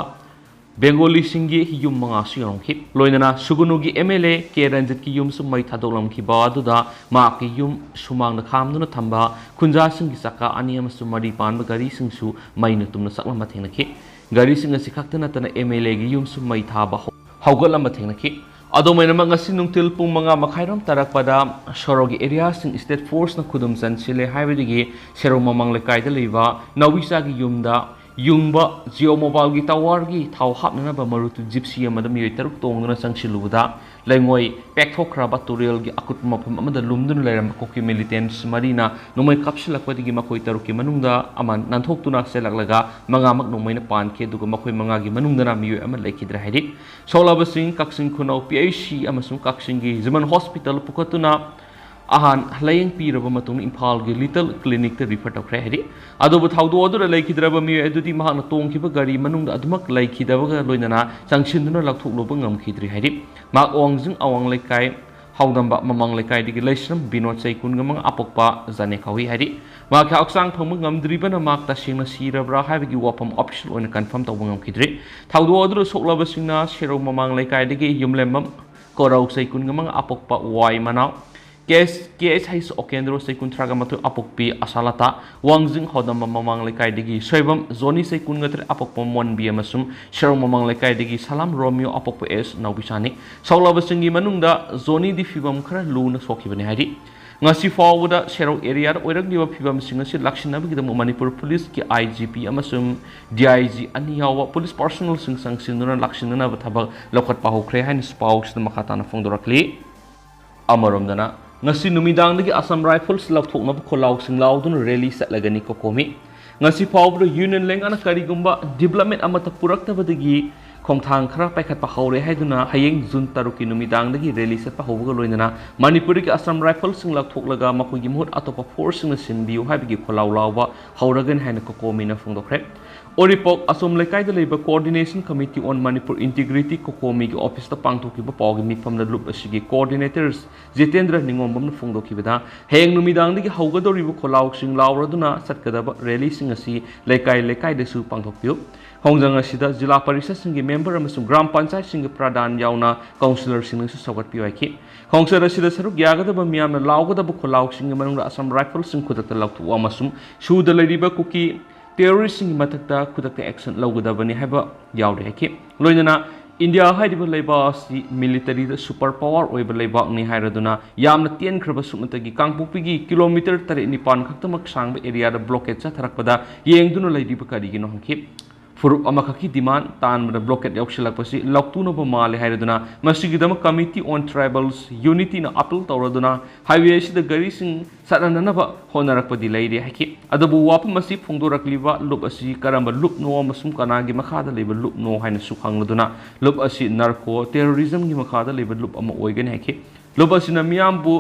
ꯕꯦꯡꯒꯣꯂꯤꯁꯤꯡꯒꯤ ꯌꯨꯝ ꯃꯉꯥꯁꯨ ꯌꯥꯎꯔꯝꯈꯤ꯫ ꯂꯣꯏꯅꯅ ꯁꯨꯒꯅꯨꯒꯤ MLA ꯀꯦ ꯔꯟꯖꯤꯠꯀꯤ ꯌꯨꯝꯁꯨ ꯃꯩ ꯊꯥꯗꯣꯛꯂꯝꯈꯤꯕ ꯑꯗꯨꯗ ꯃꯍꯥꯛꯀꯤ ꯌꯨꯝ ꯁꯨꯃꯥꯡꯗ ꯈꯥꯝꯗꯨꯅ ꯊꯝꯕ ꯈꯨꯟꯖꯥꯁꯤꯡꯒꯤ ꯆꯀꯥ ꯑꯅꯤ ꯑꯃꯁꯨꯡ ꯃꯔꯤ ꯄꯥꯟꯕ ꯒꯥꯔꯤꯁꯤꯡꯁꯨ ꯃꯩꯅ ꯇꯨꯝꯅ ꯆꯥꯛꯂꯝꯕ ꯊꯦꯡꯅꯈꯤ꯫ ꯒꯥꯔꯤꯁꯤꯡ ꯑꯁꯤ ꯈꯛꯇ ꯅꯠꯇꯅ MLAꯒꯤ ꯌꯨꯝꯁꯨ ꯃꯩ ꯊꯥꯕ ꯍꯧ-, ꯍꯧꯒꯠꯂꯝꯕ ꯊꯦꯡꯅꯈꯤ꯫ ꯑꯗꯨꯃꯥꯏꯅꯃꯛ ꯉꯁꯤ ꯅꯨꯡꯊꯤꯜ ꯄꯨꯡ ꯃꯉꯥ ꯃꯈꯥꯏꯔꯣꯝ ꯇꯥꯔꯛꯄꯗ ꯁꯣꯔꯣꯒꯤ areaꯁꯤꯡ state forceꯅ ꯈꯨꯗꯨꯝ ꯆꯟꯁꯤꯜꯂꯦ ꯍꯥꯏꯕꯗꯒꯤ ꯁꯦꯔꯧ ꯃꯃꯥꯡ ꯂꯩꯀꯥꯏꯗ ꯂꯩꯕ ꯅꯥꯎꯕꯤꯆꯥꯒꯤ ꯌꯨꯝꯗ ꯌꯨꯡꯕ Jio Mobileꯒꯤ towerꯒꯤ ꯊꯥꯎ ꯍꯥꯞꯅꯅꯕ Maruti Gypsy ꯑꯃꯗ ꯃꯤꯑꯣꯏ ꯇꯔꯨꯛ ꯇꯣꯡꯗꯨꯅ ꯆꯪꯁꯤꯜꯂꯨꯕꯗ ꯂꯩꯉꯣꯏ ꯄꯦꯛꯊꯣꯛꯈ꯭ꯔꯕ ꯇꯨꯔꯦꯜꯒꯤ ꯑꯀꯨꯠꯄ ꯃꯐꯝ ꯑꯃꯗ ꯂꯨꯝꯗꯨꯅ ꯂꯩꯔꯝꯕ ꯀꯨꯀꯤ militants ꯃꯔꯤꯅ ꯅꯣꯡꯃꯩ ꯀꯥꯞꯁꯤꯜꯂꯛꯄꯗꯒꯤ ꯃꯈꯣꯏ ꯇꯔꯨꯛꯀꯤ ꯃꯅꯨꯡꯗ ꯑꯃ ꯅꯥꯟꯊꯣꯛꯇꯨꯅ ꯆꯦꯜꯂꯛꯂꯒ ꯃꯉꯥꯃꯛ ꯅꯣꯡꯃꯩꯅ ꯄꯥꯟꯈꯤ, ꯑꯗꯨꯒ ꯃꯈꯣꯏ ꯃꯉꯥꯒꯤ ꯃꯅꯨꯡꯗꯅ ꯃꯤꯑꯣꯏ ꯑꯃ ꯂꯩꯈꯤꯗ꯭ꯔꯦ ꯍꯥꯏꯔꯤ꯫ ꯁꯣꯛꯂꯕꯁꯤꯡ ꯀꯛꯆꯤꯡ ꯈꯨꯅꯧ PHC ꯑꯃꯁꯨꯡ ꯀꯛꯆꯤꯡꯒꯤ Ziman Hospital ꯄꯨꯈꯠꯇꯨꯅ ꯑꯍꯥꯟ ꯂꯥꯌꯦꯡ ꯄꯤꯔꯕ ꯃꯇꯨꯡꯗ ꯏꯝꯐꯥꯜꯒꯤ Little Clinicꯇ refer ꯇꯧꯈ꯭ꯔꯦ ꯍꯥꯏꯔꯤ꯫ ꯑꯗꯨꯕꯨ ꯊꯧꯗꯣꯛ ꯑꯗꯨꯗ ꯂꯩꯈꯤꯗ꯭ꯔꯕ ꯃꯤꯑꯣꯏ ꯑꯗꯨꯗꯤ ꯃꯍꯥꯛꯅ ꯇꯣꯡꯈꯤꯕ ꯒꯥꯔꯤ ꯃꯅꯨꯡꯗ ꯑꯗꯨꯃꯛ ꯂꯩꯈꯤꯗꯕꯒ ꯂꯣꯏꯅꯅ ꯆꯪꯁꯤꯟꯗꯨꯅ ꯂꯧꯊꯣꯛꯂꯨꯕ ꯉꯝꯈꯤꯗ꯭ꯔꯤ ꯍꯥꯏꯔꯤ꯫ ꯃꯍꯥꯛ ꯋꯥꯡꯖꯤꯡ ꯑꯋꯥꯡ ꯂꯩꯀꯥꯏ ꯍꯥꯎꯗꯝꯕ ꯃꯃꯥꯡ ꯂꯩꯀꯥꯏꯗꯒꯤ ꯂꯩꯁ꯭ꯔꯝ ꯕꯤꯅꯣꯗ ꯆꯍꯤ ꯀꯨꯟꯒ ꯃꯉꯥ ꯑꯄꯣꯛꯄ ꯖꯅꯦ ꯀꯧꯏ ꯍꯥꯏꯔꯤ꯫ ꯃꯍꯥꯛꯀꯤ ꯍꯛꯆꯥꯡ ꯐꯪꯕ ꯉꯝꯗ꯭ꯔꯤꯕꯅ ꯃꯍꯥꯛ ꯇꯁꯦꯡꯅ ꯁꯤꯔꯕ꯭ꯔꯥ ꯍꯥꯏꯕꯒꯤ ꯋꯥꯐꯝ official ꯑꯣꯏꯅ confirm ꯇꯧꯕ ꯉꯝꯈꯤꯗ꯭ꯔꯤ꯫ ꯊꯧꯗꯣꯛ ꯑꯗꯨꯗ ꯁꯣꯛꯂꯕꯁꯤꯡꯅ ꯁꯦꯔꯧ ꯃꯃꯥꯡ ꯂꯩꯀꯥꯏꯗꯒꯤ ꯌꯨꯝꯂꯦꯝꯕꯝ ꯀꯣꯔꯧ ꯆꯍꯤ ꯀꯨꯟꯒ ꯃꯉꯥ ꯑꯄꯣꯛꯄ ꯋꯥꯏ ꯃꯅꯥꯎ, ꯀꯦ ꯑꯦꯁ, ꯀꯦ ꯑꯦꯁ ꯍꯩꯁ ꯑꯣꯀꯦꯟꯗ꯭ꯔꯣ ꯆꯍꯤ ꯀꯨꯟꯊ꯭ꯔꯥꯒ ꯃꯥꯊꯣꯏ ꯑꯄꯣꯛꯄꯤ ꯑꯁꯥꯂꯇꯥ, ꯋꯥꯡꯖꯤꯡ ꯍꯥꯎꯗꯝꯕ ꯃꯃꯥꯡ ꯂꯩꯀꯥꯏꯗꯒꯤ ꯁꯣꯏꯕꯝ ꯖꯣꯅꯤ ꯆꯍꯤ ꯀꯨꯟꯒ ꯇꯔꯦꯠ ꯑꯄꯣꯛꯄ ꯃꯣꯟꯕꯤ ꯑꯃꯁꯨꯡ ꯁꯦꯔꯧ ꯃꯃꯥꯡ ꯂꯩꯀꯥꯏꯗꯒꯤ ꯁꯂꯥꯝ ꯔꯣꯃꯤꯌꯣ ꯑꯄꯣꯛꯄ ꯑꯦꯁ ꯅꯥꯎꯕꯤꯁꯥꯅꯤ꯫ ꯁꯣꯛꯂꯕꯁꯤꯡꯒꯤ ꯃꯅꯨꯡꯗ ꯖꯣꯅꯤꯗꯤ ꯐꯤꯕꯝ ꯈꯔ ꯂꯨꯅ ꯁꯣꯛꯈꯤꯕꯅꯤ ꯍꯥꯏꯔꯤ꯫ ꯉꯁꯤ ꯐꯥꯎꯕꯗ ꯁꯦꯔꯧ areaꯗ ꯑꯣꯏꯔꯛꯂꯤꯕ ꯐꯤꯕꯝꯁꯤꯡ ꯑꯁꯤ ꯂꯥꯛꯁꯤꯟꯅꯕꯒꯤꯗꯃꯛ ꯃꯅꯤꯄꯨꯔ ꯄꯨꯂꯤꯁꯀꯤ I G P ꯑꯃꯁꯨꯡ D I G ꯑꯅꯤ ꯌꯥꯎꯕ ꯄꯨꯂꯤꯁ personnelꯁꯤꯡ ꯆꯪꯁꯤꯟꯗꯨꯅ ꯂꯥꯛꯁꯤꯟꯅꯅꯕ ꯊꯕꯛ ꯂꯧꯈꯠꯄ ꯍꯧꯈ꯭ꯔꯦ ꯍꯥꯏꯅꯁꯨ ꯄꯥꯎꯁꯤꯗ ꯃꯈꯥ ꯇꯥꯅ ꯐꯣꯡꯗꯣꯔꯛꯂꯤ꯫ ꯑꯃꯔꯣꯝꯗꯅ, ꯉꯁꯤ ꯅꯨꯃꯤꯗꯥꯡꯗꯒꯤ Assam Rifles ꯂꯧꯊꯣꯛꯅꯕ ꯈꯣꯜꯂꯥꯎꯁꯤꯡ ꯂꯥꯎꯗꯨꯅ rally ꯆꯠꯂꯒꯅꯤ ꯀꯣꯀꯣꯃꯤ꯫ ꯉꯁꯤ ꯐꯥꯎꯕꯗ Union ꯂꯩꯉꯥꯛꯅ ꯀꯔꯤꯒꯨꯝꯕ development ꯑꯃꯠꯇ ꯄꯨꯔꯛꯇꯕꯗꯒꯤ ꯈꯣꯡꯊꯥꯡ ꯈꯔ ꯄꯥꯏꯈꯠꯄ ꯍꯧꯔꯦ ꯍꯥꯏꯗꯨꯅ ꯍꯌꯦꯡ June ꯇꯔꯨꯛꯀꯤ ꯅꯨꯃꯤꯗꯥꯡꯗꯒꯤ rally ꯆꯠꯄ ꯍꯧꯕꯒ ꯂꯣꯏꯅꯅ ꯃꯅꯤꯄꯨꯔꯗꯒꯤ Assam Riflesꯁꯤꯡ ꯂꯧꯊꯣꯛꯂꯒ ꯃꯈꯣꯏꯒꯤ ꯃꯍꯨꯠ ꯑꯇꯣꯞꯄ forceꯁꯤꯡꯅ ꯁꯤꯟꯕꯤꯌꯨ ꯍꯥꯏꯕꯒꯤ ꯈꯣꯜꯂꯥꯎ ꯂꯥꯎꯕ ꯍꯧꯔꯒꯅꯤ ꯍꯥꯏꯅ ꯀꯣꯀꯣꯃꯤꯅ ꯐꯣꯡꯗꯣꯛꯈ꯭ꯔꯦ꯫ ꯎꯔꯤꯄꯣꯛ ꯑꯁꯣꯝ ꯂꯩꯀꯥꯏꯗ ꯂꯩꯕ Coordination Committee on Manipur Integrity ꯀꯣꯀꯣꯃꯤꯒꯤ officeꯇ ꯄꯥꯡꯊꯣꯛꯈꯤꯕ ꯄꯥꯎꯒꯤ ꯃꯤꯐꯝꯗ ꯂꯨꯞ ꯑꯁꯤꯒꯤ coordinators ꯖꯤꯇꯦꯟꯗ꯭ꯔ ꯅꯤꯉꯣꯝꯕꯝꯅ ꯐꯣꯡꯗꯣꯛꯈꯤꯕꯗ, ꯍꯌꯦꯡ ꯅꯨꯃꯤꯗꯥꯡꯗꯒꯤ ꯍꯧꯒꯗꯧꯔꯤꯕ ꯈꯣꯜꯂꯥꯎꯁꯤꯡ ꯂꯥꯎꯔꯗꯨꯅ ꯆꯠꯀꯗꯕ rallyꯁꯤꯡ ꯑꯁꯤ ꯂꯩꯀꯥꯏ ꯂꯩꯀꯥꯏꯗꯁꯨ ꯄꯥꯡꯊꯣꯛꯄꯤꯌꯨ꯫ ꯈꯣꯡꯖꯪ ꯑꯁꯤꯗ ꯖꯤꯂꯥ ꯄꯔꯤꯁꯠꯁꯤꯡꯒꯤ member ꯑꯃꯁꯨꯡ ꯒ꯭ꯔꯥꯝ ꯄꯟꯆꯥꯌꯠꯁꯤꯡꯒꯤ ꯄ꯭ꯔꯙꯥꯟ ꯌꯥꯎꯅ councillorꯁꯤꯡꯅꯁꯨ ꯁꯧꯒꯠꯄꯤꯌꯨ ꯍꯥꯏꯈꯤ꯫ ꯈꯣꯡꯆꯠ ꯑꯁꯤꯗ ꯁꯔꯨꯛ ꯌꯥꯒꯗꯕ ꯃꯤꯌꯥꯝꯅ ꯂꯥꯎꯒꯗꯕ ꯈꯣꯜꯂꯥꯎꯁꯤꯡꯒꯤ ꯃꯅꯨꯡꯗ Assam Riflesꯁꯤꯡ ꯈꯨꯗꯛꯇ ꯂꯧꯊꯣꯛꯎ ꯑꯃꯁꯨꯡ ꯁꯨꯗ ꯂꯩꯔꯤꯕ ꯀꯨꯀꯤ terroristꯁꯤꯡꯒꯤ ꯃꯊꯛꯇ ꯈꯨꯗꯛꯇ action ꯂꯧꯒꯗꯕꯅꯤ ꯍꯥꯏꯕ ꯌꯥꯎꯔꯤ ꯍꯥꯏꯈꯤ꯫ ꯂꯣꯏꯅꯅ ꯏꯟꯗꯤꯌꯥ ꯍꯥꯏꯔꯤꯕ ꯂꯩꯕꯥꯛ ꯑꯁꯤ ꯃꯤꯂꯤꯇꯔꯤꯗ ꯁꯨꯄꯔ ꯄꯥꯋꯔ ꯑꯣꯏꯕ ꯂꯩꯕꯥꯛꯅꯤ ꯍꯥꯏꯔꯗꯨꯅ ꯌꯥꯝꯅ ꯇꯦꯟꯈ꯭ꯔꯕ ꯁꯨꯞꯅꯇꯒꯤ ꯀꯥꯡꯄꯣꯛꯄꯤꯒꯤ ꯀꯤꯂꯣꯃꯤꯇꯔ ꯇꯔꯦꯠ ꯅꯤꯄꯥꯟ ꯈꯛꯇꯃꯛ ꯁꯥꯡꯕ ꯑꯦꯔꯤꯌꯥꯗ ꯕ꯭ꯂꯣꯀꯦꯠ ꯆꯠꯊꯔꯛꯄꯗ ꯌꯦꯡꯗꯨꯅ ꯂꯩꯔꯤꯕ ꯀꯔꯤꯒꯤꯅꯣ ꯍꯪꯈꯤ꯫ ꯐꯨꯔꯨꯞ ꯑꯃꯈꯛꯀꯤ ꯗꯤꯃꯥꯟ ꯇꯥꯟꯕꯗ ꯕ꯭ꯂꯣꯀꯦꯠ ꯌꯥꯎꯁꯤꯜꯂꯛꯄꯁꯤ ꯂꯧꯇꯨꯅꯕ ꯃꯥꯜꯂꯦ ꯍꯥꯏꯔꯗꯨꯅ ꯃꯁꯤꯒꯤꯗꯃꯛ Committee on Tribals Unityꯅ ꯑꯥꯄꯤꯜ ꯇꯧꯔꯗꯨꯅ ꯍꯥꯏꯋꯦ ꯑꯁꯤꯗ ꯒꯥꯔꯤꯁꯤꯡ ꯆꯠꯍꯟꯅꯅꯕ ꯍꯣꯠꯅꯔꯛꯄꯗꯤ ꯂꯩꯔꯦ ꯍꯥꯏꯈꯤ꯫ ꯑꯗꯨꯕꯨ ꯋꯥꯐꯝ ꯑꯁꯤ ꯐꯣꯡꯗꯣꯔꯛꯂꯤꯕ ꯂꯨꯞ ꯑꯁꯤ ꯀꯔꯝꯕ ꯂꯨꯞꯅꯣ ꯑꯃꯁꯨꯡ ꯀꯅꯥꯒꯤ ꯃꯈꯥꯗ ꯂꯩꯕ ꯂꯨꯞꯅꯣ ꯍꯥꯏꯅꯁꯨ ꯍꯪꯂꯗꯨꯅ ꯂꯨꯞ ꯑꯁꯤ ꯅꯥꯔꯀꯣ ꯇꯦꯔꯣꯔꯤꯖꯝꯒꯤ ꯃꯈꯥꯗ ꯂꯩꯕ ꯂꯨꯞ ꯑꯃ ꯑꯣꯏꯒꯅꯤ ꯍꯥꯏꯈꯤ꯫ ꯂꯨꯞ ꯑꯁꯤꯅ ꯃꯤꯌꯥꯝꯕꯨ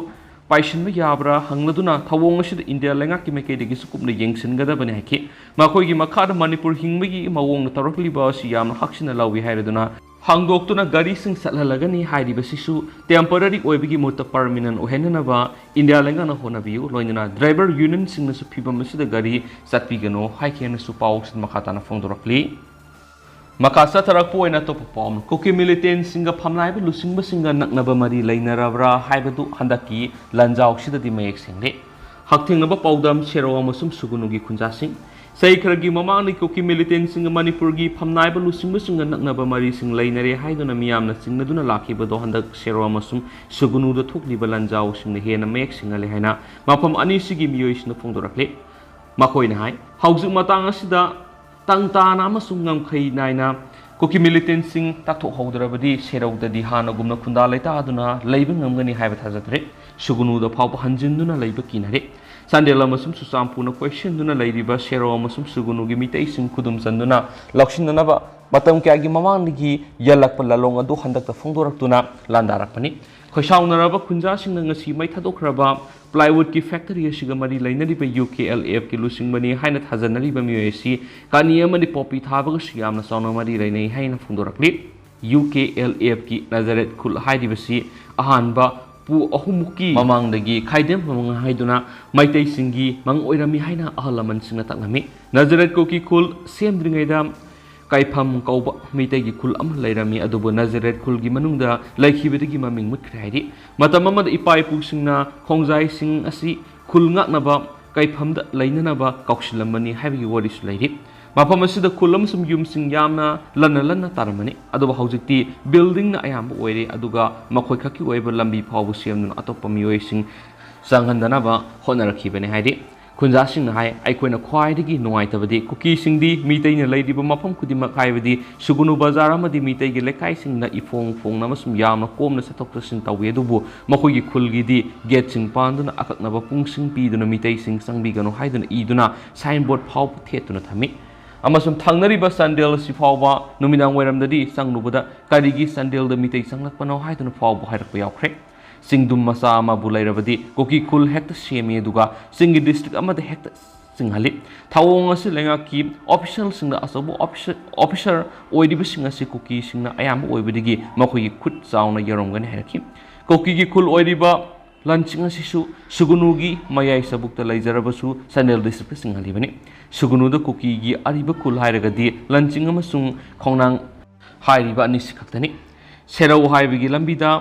ꯄꯥꯏꯁꯤꯟꯕ ꯌꯥꯕ꯭ꯔꯥ ꯍꯪꯂꯗꯨꯅ ꯊꯧꯑꯣꯡ ꯑꯁꯤꯗ ꯏꯟꯗꯤꯌꯥ ꯂꯩꯉꯥꯛꯀꯤ ꯃꯥꯏꯀꯩꯗꯒꯤꯁꯨ ꯀꯨꯞꯅ ꯌꯦꯡꯁꯤꯟꯒꯗꯕꯅꯤ ꯍꯥꯏꯈꯤ꯫ ꯃꯈꯣꯏꯒꯤ ꯃꯈꯥꯗ ꯃꯅꯤꯄꯨꯔ ꯍꯤꯡꯕꯒꯤ ꯃꯑꯣꯡꯗ ꯇꯧꯔꯛꯂꯤꯕ ꯑꯁꯤ ꯌꯥꯝꯅ ꯍꯛꯆꯤꯟꯅ ꯂꯧꯏ ꯍꯥꯏꯔꯗꯨꯅ ꯍꯥꯡꯗꯣꯛꯇꯨꯅ ꯒꯥꯔꯤꯁꯤꯡ ꯆꯠꯍꯜꯂꯒꯅꯤ ꯍꯥꯏꯔꯤꯕꯁꯤꯁꯨ ꯇꯦꯝꯄꯔꯔꯤ ꯑꯣꯏꯕꯒꯤ ꯃꯍꯨꯠꯇ ꯄꯔꯃꯤꯅꯦꯟ ꯑꯣꯏꯍꯟꯅꯅꯕ ꯏꯟꯗꯤꯌꯥ ꯂꯩꯉꯥꯛꯅ ꯍꯣꯠꯅꯕꯤꯌꯨ꯫ ꯂꯣꯏꯅꯅ ꯗ꯭ꯔꯥꯏꯚꯔ ꯌꯨꯅꯤꯌꯟꯁꯤꯡꯅꯁꯨ ꯐꯤꯚꯝ ꯑꯁꯤꯗ ꯒꯥꯔꯤ ꯆꯠꯄꯤꯒꯅꯨ ꯍꯥꯏꯈꯤ ꯍꯥꯏꯅꯁꯨ ꯄꯥꯎꯁꯤꯡ ꯃꯈꯥ ꯇꯥꯅ ꯐꯣꯡꯗꯣꯔꯛꯂꯤ꯫ ꯃꯈꯥ ꯆꯠꯊꯔꯛꯄ ꯑꯣꯏꯅ ꯑꯇꯣꯞꯄ ꯄꯥꯎ ꯑꯃ, ꯀꯨꯀꯤ ꯃꯤꯂꯤꯇꯦꯟꯁꯤꯡꯒ ꯐꯝꯅꯥꯏꯕ ꯂꯨꯆꯤꯡꯕꯁꯤꯡꯒ ꯅꯛꯅꯕ ꯃꯔꯤ ꯂꯩꯅꯔꯕ꯭ꯔꯥ ꯍꯥꯏꯕꯗꯨ ꯍꯟꯗꯛꯀꯤ ꯂꯥꯟꯖꯥꯎꯁꯤꯗꯗꯤ ꯃꯌꯦꯛ ꯁꯦꯡꯂꯦ꯫ ꯍꯛꯊꯦꯡꯅꯕ ꯄꯥꯎꯗꯝ ꯁꯦꯔꯧ ꯑꯃꯁꯨꯡ ꯁꯨꯒꯨꯅꯨꯒꯤ ꯈꯨꯟꯖꯥꯁꯤꯡ꯫ ꯆꯍꯤ ꯈꯔꯒꯤ ꯃꯃꯥꯡꯗ ꯀꯨꯀꯤ ꯃꯤꯂꯤꯇꯦꯟꯁꯤꯡꯒ ꯃꯅꯤꯄꯨꯔꯒꯤ ꯐꯝꯅꯥꯏꯕ ꯂꯨꯆꯤꯡꯕꯁꯤꯡꯒ ꯅꯛꯅꯕ ꯃꯔꯤꯁꯤꯡ ꯂꯩꯅꯔꯦ ꯍꯥꯏꯗꯨꯅ ꯃꯤꯌꯥꯝꯅ ꯆꯤꯡꯅꯗꯨꯅ ꯂꯥꯛꯈꯤꯕꯗꯣ ꯍꯟꯗꯛ ꯁꯦꯔꯧ ꯑꯃꯁꯨꯡ ꯁꯨꯒꯨꯅꯨꯗ ꯊꯣꯛꯂꯤꯕ ꯂꯥꯟꯖꯥꯎꯁꯤꯡꯅ ꯍꯦꯟꯅ ꯃꯌꯦꯛ ꯁꯦꯡꯍꯜꯂꯦ ꯍꯥꯏꯅ ꯃꯐꯝ ꯑꯅꯤꯁꯤꯒꯤ ꯃꯤꯑꯣꯏꯁꯤꯡꯅ ꯐꯣꯡꯗꯣꯔꯛꯂꯤ꯫ ꯃꯈꯣꯏꯅ ꯍꯥꯏ, ꯍꯧꯖꯤꯛ ꯃꯇꯥꯡ ꯑꯁꯤꯗ ꯇꯪ ꯇꯥꯅ ꯑꯃꯁꯨꯡ ꯉꯝꯈꯩ ꯅꯥꯏꯅ ꯀꯨꯀꯤ ꯃꯤꯂꯤꯇꯦꯟꯁꯤꯡ ꯇꯥꯛꯊꯣꯛꯍꯧꯗ꯭ꯔꯕꯗꯤ ꯁꯦꯔꯧꯗꯗꯤ ꯍꯥꯟꯅꯒꯨꯝꯅ ꯈꯨꯟꯗꯥ ꯂꯩꯇꯥꯗꯨꯅ ꯂꯩꯕ ꯉꯝꯒꯅꯤ ꯍꯥꯏꯕ ꯊꯥꯖꯗ꯭ꯔꯦ꯫ ꯁꯨꯒꯨꯅꯨꯗ ꯐꯥꯎꯕ ꯍꯟꯖꯤꯟꯗꯨꯅ ꯂꯩꯕ ꯀꯤꯅꯔꯦ꯫ ꯆꯥꯟꯗꯦꯜ ꯑꯃꯁꯨꯡ ꯆꯨꯔꯆꯥꯟꯄꯨꯔꯅ ꯀꯣꯏꯁꯤꯟꯗꯨꯅ ꯂꯩꯔꯤꯕ ꯁꯦꯔꯧ ꯑꯃꯁꯨꯡ ꯁꯨꯒꯨꯅꯨꯒꯤ ꯃꯤꯇꯩꯁꯤꯡ ꯈꯨꯗꯨꯝ ꯆꯟꯗꯨꯅ ꯂꯧꯁꯤꯟꯅꯅꯕ ꯃꯇꯝ ꯀꯌꯥꯒꯤ ꯃꯃꯥꯡꯗꯒꯤ ꯌꯦꯜꯂꯛꯄ ꯂꯥꯂꯣꯡ ꯑꯗꯨ ꯍꯟꯗꯛꯇ ꯐꯣꯡꯗꯣꯔꯛꯇꯨꯅ ꯂꯥꯟꯗꯥꯔꯛꯄꯅꯤ꯫ ꯈꯣꯏꯁꯥꯎꯅꯔꯕ ꯈꯨꯟꯖꯥꯁꯤꯡꯅ ꯉꯁꯤ ꯃꯩ ꯊꯥꯗꯣꯛꯈ꯭ꯔꯕ ꯄ꯭ꯂꯥꯏꯋꯨꯗꯀꯤ ꯐꯦꯛꯇꯔꯤ ꯑꯁꯤꯒ ꯃꯔꯤ ꯂꯩꯅꯔꯤꯕ ꯌꯨ ꯀꯦ ꯑꯦꯜ ꯑꯦꯐꯀꯤ ꯂꯨꯆꯤꯡꯕꯅꯤ ꯍꯥꯏꯅ ꯊꯥꯖꯅꯔꯤꯕ ꯃꯤꯑꯣꯏ ꯑꯁꯤ ꯀꯥꯅꯤ ꯑꯃꯗꯤ ꯄꯣꯄꯤ ꯊꯥꯕꯒꯁꯨ ꯌꯥꯝꯅ ꯆꯥꯎꯅ ꯃꯔꯤ ꯂꯩꯅꯩ ꯍꯥꯏꯅ ꯐꯣꯡꯗꯣꯔꯛꯂꯤ꯫ ꯌꯨ ꯀꯦ ꯑꯦꯜ ꯑꯦꯐꯀꯤ ꯅꯖꯔꯦꯠ ꯈꯨꯜ ꯍꯥꯏꯔꯤꯕꯁꯤ ꯑꯍꯥꯟꯕ ꯄꯨ ꯑꯍꯨꯝꯃꯨꯛꯀꯤ ꯃꯃꯥꯡꯗꯒꯤ ꯈꯥꯏꯗꯦꯝ ꯃꯉꯥ ꯍꯥꯏꯗꯨꯅ ꯃꯩꯇꯩꯁꯤꯡꯒꯤ ꯃꯪ ꯑꯣꯏꯔꯝꯃꯤ ꯍꯥꯏꯅ ꯑꯍꯜ ꯂꯃꯟꯁꯤꯡꯅ ꯇꯥꯛꯂꯝꯃꯤ꯫ ꯅꯖꯔꯦꯠ ꯀꯨꯀꯤ ꯈꯨꯜ ꯁꯦꯝꯗ꯭ꯔꯤꯉꯩꯗ ꯀꯥꯏꯐꯝ ꯀꯧꯕ ꯃꯩꯇꯩꯒꯤ ꯈꯨꯜ ꯑꯃ ꯂꯩꯔꯝꯃꯤ, ꯑꯗꯨꯕꯨ ꯅꯖꯔꯦꯠ ꯈꯨꯜꯒꯤ ꯃꯅꯨꯡꯗ ꯂꯩꯈꯤꯕꯗꯒꯤ ꯃꯃꯤꯡ ꯃꯨꯠꯈ꯭ꯔꯦ ꯍꯥꯏꯔꯤ꯫ ꯃꯇꯝ ꯑꯃꯗ ꯏꯄꯥ ꯏꯄꯨꯁꯤꯡꯅ ꯈꯣꯡꯖꯥꯏꯁꯤꯡ ꯑꯁꯤ ꯈꯨꯜ ꯉꯥꯛꯅꯕ ꯀꯥꯏꯐꯝꯗ ꯂꯩꯅꯅꯕ ꯀꯧꯁꯤꯜꯂꯝꯕꯅꯤ ꯍꯥꯏꯕꯒꯤ ꯋꯥꯔꯤꯁꯨ ꯂꯩꯔꯤ꯫ ꯃꯐꯝ ꯑꯁꯤꯗ ꯈꯨꯜ ꯑꯃꯁꯨꯡ ꯌꯨꯝꯁꯤꯡ ꯌꯥꯝꯅ ꯂꯟꯅ ꯂꯟꯅ ꯇꯥꯔꯝꯃꯅꯤ, ꯑꯗꯨꯕꯨ ꯍꯧꯖꯤꯛꯇꯤ buildingꯅ ꯑꯌꯥꯝꯕ ꯑꯣꯏꯔꯦ, ꯑꯗꯨꯒ ꯃꯈꯣꯏ ꯈꯛꯀꯤ ꯑꯣꯏꯕ ꯂꯝꯕꯤ ꯐꯥꯎꯕ ꯁꯦꯝꯗꯨꯅ ꯑꯇꯣꯞꯄ ꯃꯤꯑꯣꯏꯁꯤꯡ ꯆꯪꯍꯟꯗꯅꯕ ꯍꯣꯠꯅꯔꯛꯈꯤꯕꯅꯤ ꯍꯥꯏꯔꯤ꯫ ꯈꯨꯟꯖꯥꯁꯤꯡꯅ ꯍꯥꯏ, ꯑꯩꯈꯣꯏꯅ ꯈ꯭ꯋꯥꯏꯗꯒꯤ ꯅꯨꯡꯉꯥꯏꯇꯕꯗꯤ ꯀꯨꯀꯤꯁꯤꯡꯗꯤ ꯃꯤꯇꯩꯅ ꯂꯩꯔꯤꯕ ꯃꯐꯝ ꯈꯨꯗꯤꯡꯃꯛ, ꯍꯥꯏꯕꯗꯤ ꯁꯨꯒꯨꯅꯨ ꯕꯖꯥꯔ ꯑꯃꯗꯤ ꯃꯤꯇꯩꯒꯤ ꯂꯩꯀꯥꯏꯁꯤꯡꯗ ꯏꯐꯣꯡ ꯐꯣꯡꯅ ꯑꯃꯁꯨꯡ ꯌꯥꯝꯅ ꯀꯣꯝꯅ ꯆꯠꯊꯣꯛ ꯆꯠꯁꯤꯟ ꯇꯧꯏ, ꯑꯗꯨꯕꯨ ꯃꯈꯣꯏꯒꯤ ꯈꯨꯜꯒꯤꯗꯤ gateꯁꯤꯡ ꯄꯥꯟꯗꯨꯅ ꯑꯀꯛꯅꯕ ꯄꯨꯡꯁꯤꯡ ꯄꯤꯗꯨꯅ ꯃꯤꯇꯩꯁꯤꯡ ꯆꯪꯕꯤꯒꯅꯨ ꯍꯥꯏꯗꯨꯅ ꯏꯗꯨꯅ signboard ꯐꯥꯎꯕ ꯊꯦꯠꯇꯨꯅ ꯊꯝꯃꯤ꯫ ꯑꯃꯁꯨꯡ ꯊꯪꯅꯔꯤꯕ ꯆꯥꯟꯗꯦꯜ ꯑꯁꯤ ꯐꯥꯎꯕ ꯅꯨꯃꯤꯗꯥꯡ ꯋꯥꯏꯔꯝꯗꯗꯤ ꯆꯪꯂꯨꯕꯗ ꯀꯔꯤꯒꯤ ꯆꯥꯟꯗꯦꯜꯗ ꯃꯤꯇꯩ ꯆꯪꯂꯛꯄꯅꯣ ꯍꯥꯏꯗꯨꯅ ꯐꯥꯎꯕ ꯍꯥꯏꯔꯛꯄ ꯌꯥꯎꯈ꯭ꯔꯦ꯫ ꯆꯤꯡꯗꯨꯝ ꯃꯆꯥ ꯑꯃꯕꯨ ꯂꯩꯔꯕꯗꯤ ꯀꯨꯀꯤ ꯈꯨꯜ ꯍꯦꯛꯇ ꯁꯦꯝꯃꯤ, ꯑꯗꯨꯒ ꯆꯤꯡꯒꯤ district ꯑꯃꯗ ꯍꯦꯛꯇ ꯆꯤꯡꯍꯜꯂꯤ꯫ ꯊꯧꯑꯣꯡ ꯑꯁꯤ ꯂꯩꯉꯥꯛꯀꯤ officialꯁꯤꯡꯗ ꯑꯆꯧꯕ officer ꯑꯣꯏꯔꯤꯕꯁꯤꯡ ꯑꯁꯤ ꯀꯨꯀꯤꯁꯤꯡꯅ ꯑꯌꯥꯝꯕ ꯑꯣꯏꯕꯗꯒꯤ ꯃꯈꯣꯏꯒꯤ ꯈꯨꯠ ꯆꯥꯎꯅ ꯌꯧꯔꯝꯒꯅꯤ ꯍꯥꯏꯔꯛꯈꯤ꯫ ꯀꯨꯀꯤꯒꯤ ꯈꯨꯜ ꯑꯣꯏꯔꯤꯕ ꯂꯟꯆꯤꯡ ꯑꯁꯤꯁꯨ ꯁꯨꯒꯨꯅꯨꯒꯤ ꯃꯌꯥꯏ ꯆꯕꯨꯛꯇ ꯂꯩꯖꯔꯕꯁꯨ ꯆꯥꯟꯗꯦꯜ districtꯇ ꯆꯤꯡꯍꯜꯂꯤꯕꯅꯤ꯫ ꯁꯨꯒꯨꯅꯨꯗ ꯀꯨꯀꯤꯒꯤ ꯑꯔꯤꯕ ꯈꯨꯜ ꯍꯥꯏꯔꯒꯗꯤ ꯂꯟꯆꯤꯡ ꯑꯃꯁꯨꯡ ꯈꯣꯡꯅꯥꯡ ꯍꯥꯏꯔꯤꯕ ꯑꯅꯤꯁꯤ ꯈꯛꯇꯅꯤ꯫ ꯁꯦꯔꯧ ꯍꯥꯏꯕꯒꯤ ꯂꯝꯕꯤꯗ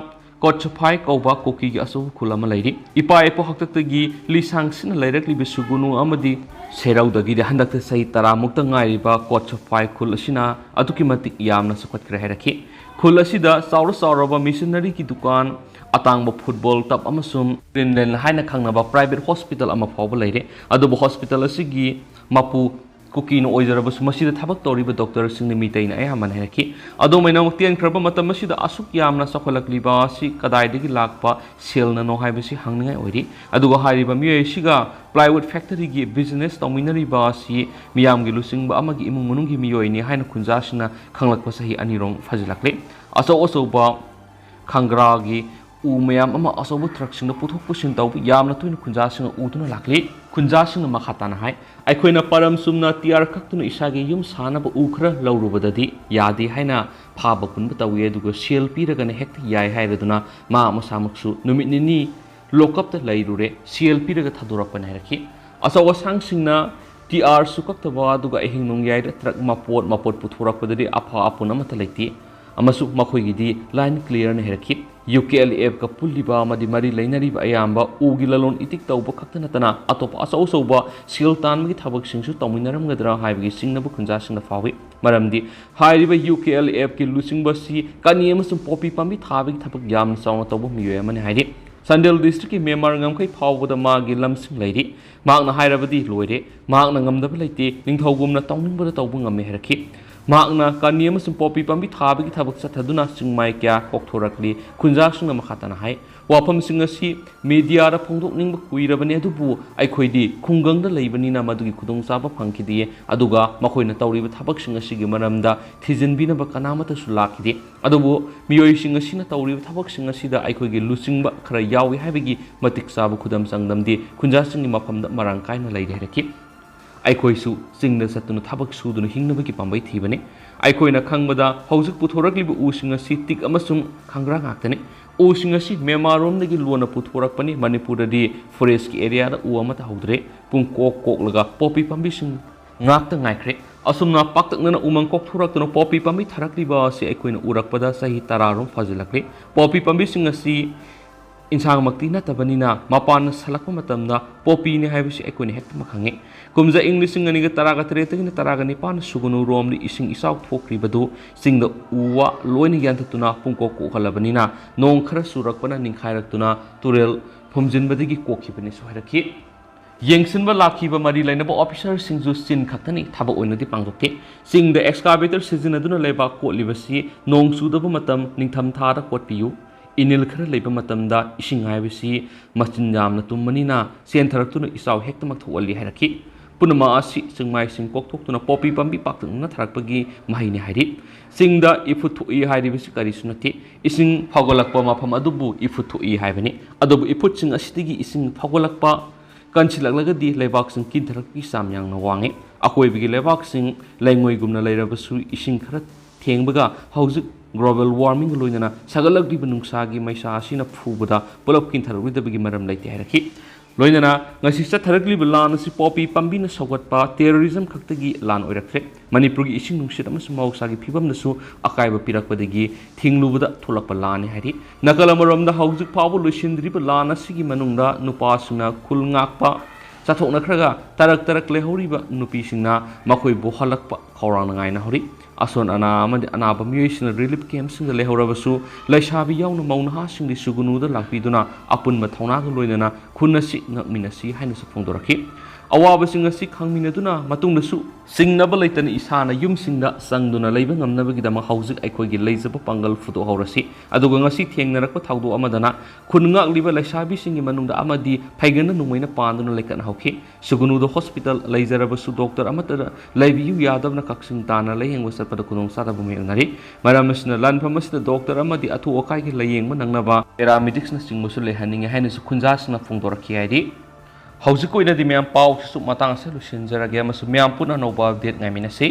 ꯀꯣꯠꯁꯐꯥꯏ ꯀꯧꯕ ꯀꯨꯀꯤꯒꯤ ꯑꯆꯧꯕ ꯈꯨꯜ ꯑꯃ ꯂꯩꯔꯤ꯫ ꯏꯄꯥ ꯏꯄꯨ ꯍꯥꯛꯇꯛꯇꯒꯤ ꯂꯤꯁꯥꯡ ꯁꯤꯠꯅ ꯂꯩꯔꯛꯂꯤꯕ ꯁꯨꯒꯨꯅꯨ ꯑꯃꯗꯤ ꯁꯦꯔꯧꯗꯒꯤꯗꯤ ꯍꯟꯗꯛꯇ ꯆꯍꯤ ꯇꯔꯥꯃꯨꯛꯇ ꯉꯥꯏꯔꯤꯕ ꯀꯣꯠꯁꯐꯥꯏ ꯈꯨꯜ ꯑꯁꯤꯅ ꯑꯗꯨꯛꯀꯤ ꯃꯇꯤꯛ ꯌꯥꯝꯅ ꯆꯥꯎꯈꯠꯈ꯭ꯔꯦ ꯍꯥꯏꯔꯛꯈꯤ꯫ ꯈꯨꯜ ꯑꯁꯤꯗ ꯆꯥꯎꯔ ꯆꯥꯎꯔꯕ missionaryꯒꯤ ꯗꯨꯀꯥꯟ, ꯑꯇꯥꯡꯕ football tub ꯑꯃꯁꯨꯡ Greenland ꯍꯥꯏꯅ ꯈꯪꯅꯕ private hospital ꯑꯃ ꯐꯥꯎꯕ ꯂꯩꯔꯦ꯫ ꯑꯗꯨꯕꯨ hospital ꯑꯁꯤꯒꯤ ꯃꯄꯨ ꯀꯨꯀꯤꯅ ꯑꯣꯏꯖꯔꯕꯁꯨ ꯃꯁꯤꯗ ꯊꯕꯛ ꯇꯧꯔꯤꯕ doctorꯁꯤꯡꯅ ꯃꯤꯇꯩꯅ ꯑꯌꯥꯝꯕꯅ ꯍꯥꯏꯔꯛꯈꯤ꯫ ꯑꯗꯣꯝ ꯑꯣꯏꯅꯃꯛ ꯇꯦꯟꯈ꯭ꯔꯕ ꯃꯇꯝ ꯑꯁꯤꯗ ꯑꯁꯨꯛ ꯌꯥꯝꯅ ꯆꯥꯎꯈꯠꯂꯛꯂꯤꯕ ꯑꯁꯤ ꯀꯗꯥꯏꯗꯒꯤ ꯂꯥꯛꯄ ꯁꯦꯜꯅꯅꯣ ꯍꯥꯏꯕꯁꯤ ꯍꯪꯅꯤꯡꯉꯥꯏ ꯑꯣꯏꯔꯤ꯫ ꯑꯗꯨꯒ ꯍꯥꯏꯔꯤꯕ ꯃꯤꯑꯣꯏ ꯑꯁꯤꯒ plywood factoryꯒꯤ business ꯇꯧꯃꯤꯟꯅꯔꯤꯕ ꯑꯁꯤ ꯃꯤꯌꯥꯝꯒꯤ ꯂꯨꯆꯤꯡꯕ ꯑꯃꯒꯤ ꯏꯃꯨꯡ ꯃꯅꯨꯡꯒꯤ ꯃꯤꯑꯣꯏꯅꯤ ꯍꯥꯏꯅ ꯈꯨꯟꯖꯥꯁꯤꯡꯅ ꯈꯪꯂꯛꯄ ꯆꯍꯤ ꯑꯅꯤꯔꯣꯝ ꯐꯥꯖꯤꯜꯂꯛꯂꯦ꯫ ꯑꯆꯧ ꯑꯆꯧꯕ ꯈꯪꯒ꯭ꯔꯥꯒꯤ ꯎ ꯃꯌꯥꯝ ꯑꯃ ꯑꯆꯧꯕ truckꯁꯤꯡꯗ ꯄꯨꯊꯣꯛ ꯄꯨꯁꯤꯟ ꯇꯧꯕ ꯌꯥꯝꯅ ꯇꯣꯏꯅ ꯈꯨꯟꯖꯥꯁꯤꯡꯅ ꯎꯗꯨꯅ ꯂꯥꯛꯂꯤ꯫ ꯈꯨꯟꯖꯥꯁꯤꯡꯅ ꯃꯈꯥ ꯇꯥꯅ ꯍꯥꯏ, ꯑꯩꯈꯣꯏꯅ ꯄꯔꯝ ꯆꯨꯝꯅ ꯇꯤꯌꯥꯔ ꯀꯛꯇꯨꯅ ꯏꯁꯥꯒꯤ ꯌꯨꯝ ꯁꯥꯅꯕ ꯎ ꯈꯔ ꯂꯧꯔꯨꯕꯗꯗꯤ ꯌꯥꯗꯦ ꯍꯥꯏꯅ ꯐꯥꯕ ꯄꯨꯟꯕ ꯇꯧꯏ, ꯑꯗꯨꯒ ꯁꯦꯜ ꯄꯤꯔꯒꯅ ꯍꯦꯛꯇ ꯌꯥꯏ ꯍꯥꯏꯔꯗꯨꯅ ꯃꯥ ꯃꯁꯥꯃꯛꯁꯨ ꯅꯨꯃꯤꯠ ꯅꯤꯅꯤ lock-upꯇ ꯂꯩꯔꯨꯔꯦ, ꯁꯦꯜ ꯄꯤꯔꯒ ꯊꯥꯗꯣꯔꯛꯄꯅꯤ ꯍꯥꯏꯔꯛꯈꯤ꯫ ꯑꯆꯧ ꯑꯁꯥꯡꯁꯤꯡꯅ ꯇꯤꯌꯥꯔꯁꯨ ꯀꯛꯇꯕ, ꯑꯗꯨꯒ ꯑꯍꯤꯡ ꯅꯣꯡꯌꯥꯏꯗ truck ꯃꯄꯣꯠ ꯃꯄꯣꯠ ꯄꯨꯊꯣꯔꯛꯄꯗꯗꯤ ꯑꯐ ꯑꯄꯨꯟ ꯑꯃꯠꯇ ꯂꯩꯇꯦ, ꯑꯃꯁꯨꯡ ꯃꯈꯣꯏꯒꯤꯗꯤ line clearꯅꯤ ꯍꯥꯏꯔꯛꯈꯤ꯫ UKLF-ꯀ ꯄꯨꯜꯂꯤꯕ ꯑꯃꯗꯤ ꯃꯔꯤ ꯂꯩꯅꯔꯤꯕ ꯑꯌꯥꯝꯕ ꯎꯒꯤ ꯂꯂꯣꯟ ꯏꯇꯤꯛ ꯇꯧꯕ ꯈꯛꯇ ꯅꯠꯇꯅ ꯑꯇꯣꯞꯄ ꯑꯆꯧ ꯑꯆꯧꯕ ꯁꯦꯜ ꯇꯥꯟꯕꯒꯤ ꯊꯕꯛꯁꯤꯡꯁꯨ ꯇꯧꯃꯤꯟꯅꯔꯝꯒꯗ꯭ꯔꯥ ꯍꯥꯏꯕꯒꯤ ꯆꯤꯡꯅꯕ ꯈꯨꯟꯖꯥꯁꯤꯡꯅ ꯐꯥꯎꯏ꯫ ꯃꯔꯝꯗꯤ ꯍꯥꯏꯔꯤꯕ UKLF-ꯀꯤ ꯂꯨꯆꯤꯡꯕꯁꯤ ꯀꯅꯤ ꯑꯃꯁꯨꯡ ꯄꯣꯄꯤ ꯄꯥꯝꯕꯤ ꯊꯥꯕꯒꯤ ꯊꯕꯛ ꯌꯥꯝꯅ ꯆꯥꯎꯅ ꯇꯧꯕ ꯃꯤꯑꯣꯏ ꯑꯃꯅꯤ ꯍꯥꯏꯔꯤ꯫ ꯆꯥꯟꯗꯦꯜ district-ꯀꯤ ꯃꯦꯟꯃꯥꯔ ꯉꯝꯈꯩ ꯐꯥꯎꯕꯗ ꯃꯥꯒꯤ ꯂꯝꯁꯤꯡ ꯂꯩꯔꯤ꯫ ꯃꯍꯥꯛꯅ ꯍꯥꯏꯔꯕꯗꯤ ꯂꯣꯏꯔꯦ꯫ ꯃꯍꯥꯛꯅ ꯉꯝꯗꯕ ꯂꯩꯇꯦ꯫ ꯅꯤꯡꯊꯧꯒꯨꯝꯅ ꯇꯧꯅꯤꯡꯕꯗ ꯇꯧꯕ ꯉꯝꯃꯤ ꯍꯥꯏꯔꯛꯈꯤ꯫ ꯃꯍꯥꯛꯅ ꯀꯅꯤ ꯑꯃꯁꯨꯡ ꯄꯣꯄꯤ ꯄꯥꯝꯕꯤ ꯊꯥꯕꯒꯤ ꯊꯕꯛ ꯆꯠꯊꯗꯨꯅ ꯆꯤꯡꯃꯥꯏ ꯀꯌꯥ ꯀꯣꯛꯊꯣꯔꯛꯂꯤ꯫ ꯈꯨꯟꯖꯥꯁꯤꯡꯅ ꯃꯈꯥ ꯇꯥꯅ ꯍꯥꯏ, ꯋꯥꯐꯝꯁꯤꯡ ꯑꯁꯤ media-ꯗ ꯐꯣꯡꯗꯣꯛꯅꯤꯡꯕ ꯀꯨꯏꯔꯕꯅꯤ, ꯑꯗꯨꯕꯨ ꯑꯩꯈꯣꯏꯗꯤ ꯈꯨꯡꯒꯪꯗ ꯂꯩꯕꯅꯤꯅ ꯃꯗꯨꯒꯤ ꯈꯨꯗꯣꯡꯆꯥꯕ ꯐꯪꯈꯤꯗꯦ꯫ ꯑꯗꯨꯒ ꯃꯈꯣꯏꯅ ꯇꯧꯔꯤꯕ ꯊꯕꯛꯁꯤꯡ ꯑꯁꯤꯒꯤ ꯃꯔꯝꯗ ꯊꯤꯖꯤꯟꯕꯤꯅꯕ ꯀꯅꯥꯃꯠꯇꯁꯨ ꯂꯥꯛꯈꯤꯗꯦ꯫ ꯑꯗꯨꯕꯨ ꯃꯤꯑꯣꯏꯁꯤꯡ ꯑꯁꯤꯅ ꯇꯧꯔꯤꯕ ꯊꯕꯛꯁꯤꯡ ꯑꯁꯤꯗ ꯑꯩꯈꯣꯏꯒꯤ ꯂꯨꯆꯤꯡꯕ ꯈꯔ ꯌꯥꯎꯏ ꯍꯥꯏꯕꯒꯤ ꯃꯇꯤꯛ ꯆꯥꯕ ꯈꯨꯗꯝ ꯆꯥꯡꯗꯝꯗꯤ ꯈꯨꯟꯖꯥꯁꯤꯡꯒꯤ ꯃꯐꯝꯗ ꯃꯔꯥꯡ ꯀꯥꯏꯅ ꯂꯩꯔꯦ ꯍꯥꯏꯔꯛꯈꯤ꯫ ꯑꯩꯈꯣꯏꯁꯨ ꯆꯤꯡꯗ ꯆꯠꯇꯨꯅ ꯊꯕꯛ ꯁꯨꯗꯨꯅ ꯍꯤꯡꯅꯕꯒꯤ ꯄꯥꯝꯕꯩ ꯊꯤꯕꯅꯤ꯫ ꯑꯩꯈꯣꯏꯅ ꯈꯪꯕꯗ ꯍꯧꯖꯤꯛ ꯄꯨꯊꯣꯔꯛꯂꯤꯕ ꯎꯁꯤꯡ ꯑꯁꯤ ꯇꯤꯛ ꯑꯃꯁꯨꯡ ꯈꯪꯒ꯭ꯔꯥ ꯉꯥꯛꯇꯅꯤ꯫ ꯎꯁꯤꯡ ꯑꯁꯤ ꯃꯦꯟꯃꯥꯔꯔꯣꯝꯗꯒꯤ ꯂꯣꯟꯅ ꯄꯨꯊꯣꯔꯛꯄꯅꯤ꯫ ꯃꯅꯤꯄꯨꯔꯗꯗꯤ forest-ꯀꯤ area-ꯗ ꯎ ꯑꯃꯠꯇ ꯍꯧꯗ꯭ꯔꯦ꯫ ꯄꯨꯡꯀꯣꯛ ꯀꯣꯛꯂꯒ ꯄꯣꯄꯤ ꯄꯥꯝꯕꯤꯁꯤꯡ ꯉꯥꯛꯇ ꯉꯥꯏꯈ꯭ꯔꯦ꯫ ꯑꯁꯨꯝꯅ ꯄꯥꯛꯇꯛꯅꯅ ꯎꯃꯪ ꯀꯣꯛꯊꯣꯔꯛꯇꯨꯅ ꯄꯣꯄꯤ ꯄꯥꯝꯕꯤ ꯊꯥꯔꯛꯂꯤꯕ ꯑꯁꯤ ꯑꯩꯈꯣꯏꯅ ꯎꯔꯛꯄꯗ ꯆꯍꯤ ꯇꯔꯥꯔꯣꯝ ꯐꯥꯖꯤꯜꯂꯛꯂꯦ꯫ ꯄꯣꯄꯤ ꯄꯥꯝꯕꯤꯁꯤꯡ ꯑꯁꯤ ꯏꯟꯁꯥꯡꯃꯛꯇꯤ ꯅꯠꯇꯕꯅꯤꯅ ꯃꯄꯥꯟꯅ ꯁꯜꯂꯛꯄ ꯃꯇꯝꯗ ꯄꯣꯄꯤꯅꯤ ꯍꯥꯏꯕꯁꯤ ꯑꯩꯈꯣꯏꯅ ꯍꯦꯛꯇꯃꯛ ꯈꯪꯉꯤ꯫ ꯀꯨꯝꯖꯥ ꯏꯪ ꯂꯤꯁꯤꯡ ꯑꯅꯤꯒ ꯇꯔꯥꯒ ꯇꯔꯦꯠꯇꯒꯤꯅ ꯇꯔꯥꯒ ꯅꯤꯄꯥꯟ ꯁꯨꯒꯅꯨ ꯔꯣꯝꯗ ꯏꯁꯤꯡ ꯏꯆꯥꯎ ꯊꯣꯛꯈ꯭ꯔꯤꯕꯗꯨ ꯆꯤꯡꯗ ꯎ ꯋꯥ ꯂꯣꯏꯅ ꯌꯥꯟꯊꯠꯇꯨꯅ ꯄꯨꯡꯀꯣꯛ ꯀꯣꯛꯍꯜꯂꯕꯅꯤꯅ ꯅꯣꯡ ꯈꯔ ꯆꯨꯔꯛꯄꯅ ꯅꯤꯡꯈꯥꯏꯔꯛꯇꯨꯅ ꯇꯨꯔꯦꯜ ꯐꯨꯝꯖꯤꯟꯕꯗꯒꯤ ꯀꯣꯛꯈꯤꯕꯅꯤꯁꯨ ꯍꯥꯏꯔꯛꯈꯤ꯫ ꯌꯦꯡꯁꯤꯟꯕ ꯂꯥꯛꯈꯤꯕ ꯃꯔꯤ ꯂꯩꯅꯕ officer-ꯁꯤꯡꯁꯨ ꯆꯤꯟ ꯈꯛꯇꯅꯤ, ꯊꯕꯛ ꯑꯣꯏꯅꯗꯤ ꯄꯥꯡꯊꯣꯛꯇꯦ꯫ ꯆꯤꯡꯗ excavator ꯁꯤꯖꯤꯟꯅꯗꯨꯅ ꯂꯩꯕꯥꯛ ꯀꯣꯠꯂꯤꯕꯁꯤ ꯅꯣꯡ ꯆꯨꯗꯕ ꯃꯇꯝ, ꯅꯤꯡꯊꯝꯊꯥꯗ ꯀꯣꯠꯄꯤꯌꯨ꯫ ꯏꯅꯤꯜ ꯈꯔ ꯂꯩꯕ ꯃꯇꯝꯗ ꯏꯁꯤꯡ ꯍꯥꯏꯕꯁꯤ ꯃꯆꯤꯟ ꯌꯥꯝꯅ ꯇꯨꯝꯕꯅꯤꯅ ꯆꯦꯟꯊꯔꯛꯇꯨꯅ ꯏꯆꯥꯎ ꯍꯦꯛꯇꯃꯛ ꯊꯣꯛꯍꯜꯂꯤ ꯍꯥꯏꯔꯛꯈꯤ꯫ ꯄꯨꯝꯅꯃꯛ ꯑꯁꯤ ꯆꯤꯡꯃꯥꯏꯁꯤꯡ ꯀꯣꯛꯊꯣꯛꯇꯨꯅ ꯄꯣꯄꯤ ꯄꯥꯝꯕꯤ ꯄꯥꯛꯇꯛꯅꯅ ꯊꯥꯔꯛꯄꯒꯤ ꯃꯍꯩꯅꯤ ꯍꯥꯏꯔꯤ꯫ ꯆꯤꯡꯗ ꯏꯐꯨꯠ ꯊꯣꯛꯏ ꯍꯥꯏꯔꯤꯕꯁꯤ ꯀꯔꯤꯁꯨ ꯅꯠꯇꯦ꯫ ꯏꯁꯤꯡ ꯐꯥꯎꯒꯠꯂꯛꯄ ꯃꯐꯝ ꯑꯗꯨꯕꯨ ꯏꯐꯨꯠ ꯊꯣꯛꯏ ꯍꯥꯏꯕꯅꯤ꯫ ꯑꯗꯨꯕꯨ ꯏꯐꯨꯠꯁꯤꯡ ꯑꯁꯤꯗꯒꯤ ꯏꯁꯤꯡ ꯐꯥꯎꯒꯠꯂꯛꯄ ꯀꯟꯁꯤꯜꯂꯛꯂꯒꯗꯤ ꯂꯩꯕꯥꯛꯁꯤꯡ ꯀꯤꯟꯊꯔꯛꯄꯒꯤ ꯆꯥꯡ ꯌꯥꯝꯅ ꯋꯥꯡꯉꯤ꯫ ꯑꯀꯣꯏꯕꯒꯤ ꯂꯩꯕꯥꯛꯁꯤꯡ ꯂꯩꯉꯣꯏꯒꯨꯝꯅ ꯂꯩꯔꯕꯁꯨ ꯏꯁꯤꯡ ꯈꯔ ꯊꯦꯡꯕꯒ ꯍꯧꯖꯤꯛ global warming-ꯒ ꯂꯣꯏꯅꯅ ꯁꯥꯒꯠꯂꯛꯂꯤꯕ ꯅꯨꯡꯁꯥꯒꯤ ꯃꯩꯁꯥ ꯑꯁꯤꯅ ꯐꯨꯕꯗ ꯄꯨꯂꯞ ꯀꯤꯟꯊꯔꯛꯂꯣꯏꯗꯕꯒꯤ ꯃꯔꯝ ꯂꯩꯇꯦ ꯍꯥꯏꯔꯛꯈꯤ꯫ ꯂꯣꯏꯅꯅ ꯉꯁꯤ ꯆꯠꯊꯔꯛꯂꯤꯕ ꯂꯥꯟ ꯑꯁꯤ ꯄꯣꯄꯤ ꯄꯥꯝꯕꯤꯅ ꯁꯧꯒꯠꯄ terrorism ꯈꯛꯇꯒꯤ ꯂꯥꯟ ꯑꯣꯏꯔꯛꯇ꯭ꯔꯦ꯫ ꯃꯅꯤꯄꯨꯔꯒꯤ ꯏꯁꯤꯡ ꯅꯨꯡꯁꯤꯠ ꯑꯃꯁꯨꯡ ꯃꯍꯧꯁꯥꯒꯤ ꯐꯤꯕꯝꯗꯁꯨ ꯑꯀꯥꯏꯕ ꯄꯤꯔꯛꯄꯗꯒꯤ ꯊꯤꯡꯂꯨꯕꯗ ꯊꯣꯛꯂꯛꯄ ꯂꯥꯟꯅꯤ ꯍꯥꯏꯔꯤ꯫ ꯅꯥꯀꯜ ꯑꯃꯔꯣꯝꯗ ꯍꯧꯖꯤꯛ ꯐꯥꯎꯕ ꯂꯣꯏꯁꯤꯟꯗ꯭ꯔꯤꯕ ꯂꯥꯟ ꯑꯁꯤꯒꯤ ꯃꯅꯨꯡꯗ ꯅꯨꯄꯥꯁꯤꯡꯅ ꯈꯨꯜ ꯉꯥꯛꯄ ꯆꯠꯊꯣꯛꯅꯈ꯭ꯔꯒ ꯇꯔꯛ ꯇꯔꯛ ꯂꯩꯍꯧꯔꯤꯕ ꯅꯨꯄꯤꯁꯤꯡꯅ ꯃꯈꯣꯏꯕꯨ ꯍꯜꯂꯛꯄ ꯈꯧꯔꯥꯡꯅ ꯉꯥꯏꯅꯍꯧꯔꯤ꯫ ꯑꯁꯣꯟ ꯑꯅꯥ ꯑꯃꯗꯤ ꯑꯅꯥꯕ ꯃꯤꯑꯣꯏꯁꯤꯡꯅ relief campꯁꯤꯡꯗ ꯂꯩꯍꯧꯔꯕꯁꯨ ꯂꯩꯁꯥꯕꯤ ꯌꯥꯎꯅ ꯃꯧ ꯅꯍꯥꯁꯤꯡꯗꯤ ꯁꯨꯒꯨꯅꯨꯗ ꯂꯥꯛꯄꯤꯗꯨꯅ ꯑꯄꯨꯟꯕ ꯊꯧꯅꯥꯒ ꯂꯣꯏꯅꯅ ꯈꯨꯟ ꯑꯁꯤ ꯉꯥꯛꯃꯤꯟꯅꯁꯤ ꯍꯥꯏꯅꯁꯨ ꯐꯣꯡꯗꯣꯔꯛꯈꯤ꯫ ꯑꯋꯥꯕꯁꯤꯡ ꯑꯁꯤ ꯈꯪꯃꯤꯟꯅꯗꯨꯅ ꯃꯇꯨꯡꯗꯁꯨ ꯆꯤꯡꯅꯕ ꯂꯩꯇꯅ ꯏꯁꯥꯅ ꯌꯨꯝꯁꯤꯡꯗ ꯆꯪꯗꯨꯅ ꯂꯩꯕ ꯉꯝꯅꯕꯒꯤꯗꯃꯛ ꯍꯧꯖꯤꯛ ꯑꯩꯈꯣꯏꯒꯤ ꯂꯩꯖꯕ ꯄꯥꯡꯒꯜ ꯐꯨꯗꯣꯛꯍꯧꯔꯁꯤ꯫ ꯑꯗꯨꯒ ꯉꯁꯤ ꯊꯦꯡꯅꯔꯛꯄ ꯊꯧꯗꯣꯛ ꯑꯃꯗꯅ ꯈꯨꯟ ꯉꯥꯛꯂꯤꯕ ꯂꯩꯁꯥꯕꯤꯁꯤꯡꯒꯤ ꯃꯅꯨꯡꯗ ꯑꯃꯗꯤ ꯐꯩꯒꯟꯅ ꯅꯣꯡꯃꯩꯅ ꯄꯥꯟꯗꯨꯅ ꯂꯩꯀꯠꯍꯧꯈꯤ꯫ ꯁꯨꯒꯨꯅꯨꯗ hospital ꯂꯩꯖꯔꯕꯁꯨ doctor ꯑꯃꯠꯇ ꯂꯩꯕꯤꯌꯨ ꯌꯥꯗꯕꯅ ꯀꯛꯆꯤꯡ ꯇꯥꯟꯅ ꯂꯥꯌꯦꯡꯕ ꯆꯠꯄꯗ ꯈꯨꯗꯣꯡꯆꯥꯗꯕ ꯃꯥꯌꯣꯛꯅꯔꯤ꯫ ꯃꯔꯝ ꯑꯁꯤꯅ ꯂꯥꯟꯐꯝ ꯑꯁꯤꯗ doctor ꯑꯃꯗꯤ ꯑꯊꯨ ꯑꯀꯥꯏꯒꯤ ꯂꯥꯌꯦꯡꯕ ꯅꯪꯅꯕ paramedicsꯅꯆꯤꯡꯕꯁꯨ ꯂꯩꯍꯟꯅꯤꯡꯉꯤ ꯍꯥꯏꯅꯁꯨ ꯈꯨꯟꯖꯥꯁꯤꯡꯅ ꯐꯣꯡꯗꯣꯔꯛꯈꯤ ꯍꯥꯏꯔꯤ꯫ ꯍꯧꯖꯤꯛꯀꯤ ꯑꯣꯏꯅꯗꯤ ꯃꯌꯥꯝ ꯄꯥꯎꯁꯤꯁꯨ ꯃꯇꯥꯡ ꯑꯁꯤꯗ ꯂꯣꯏꯁꯤꯟꯖꯔꯒꯦ ꯑꯃꯁꯨꯡ ꯃꯌꯥꯝ ꯄꯨꯟꯅ ꯑꯅꯧꯕ update ꯉꯥꯏꯃꯤꯟꯅꯁꯤ꯫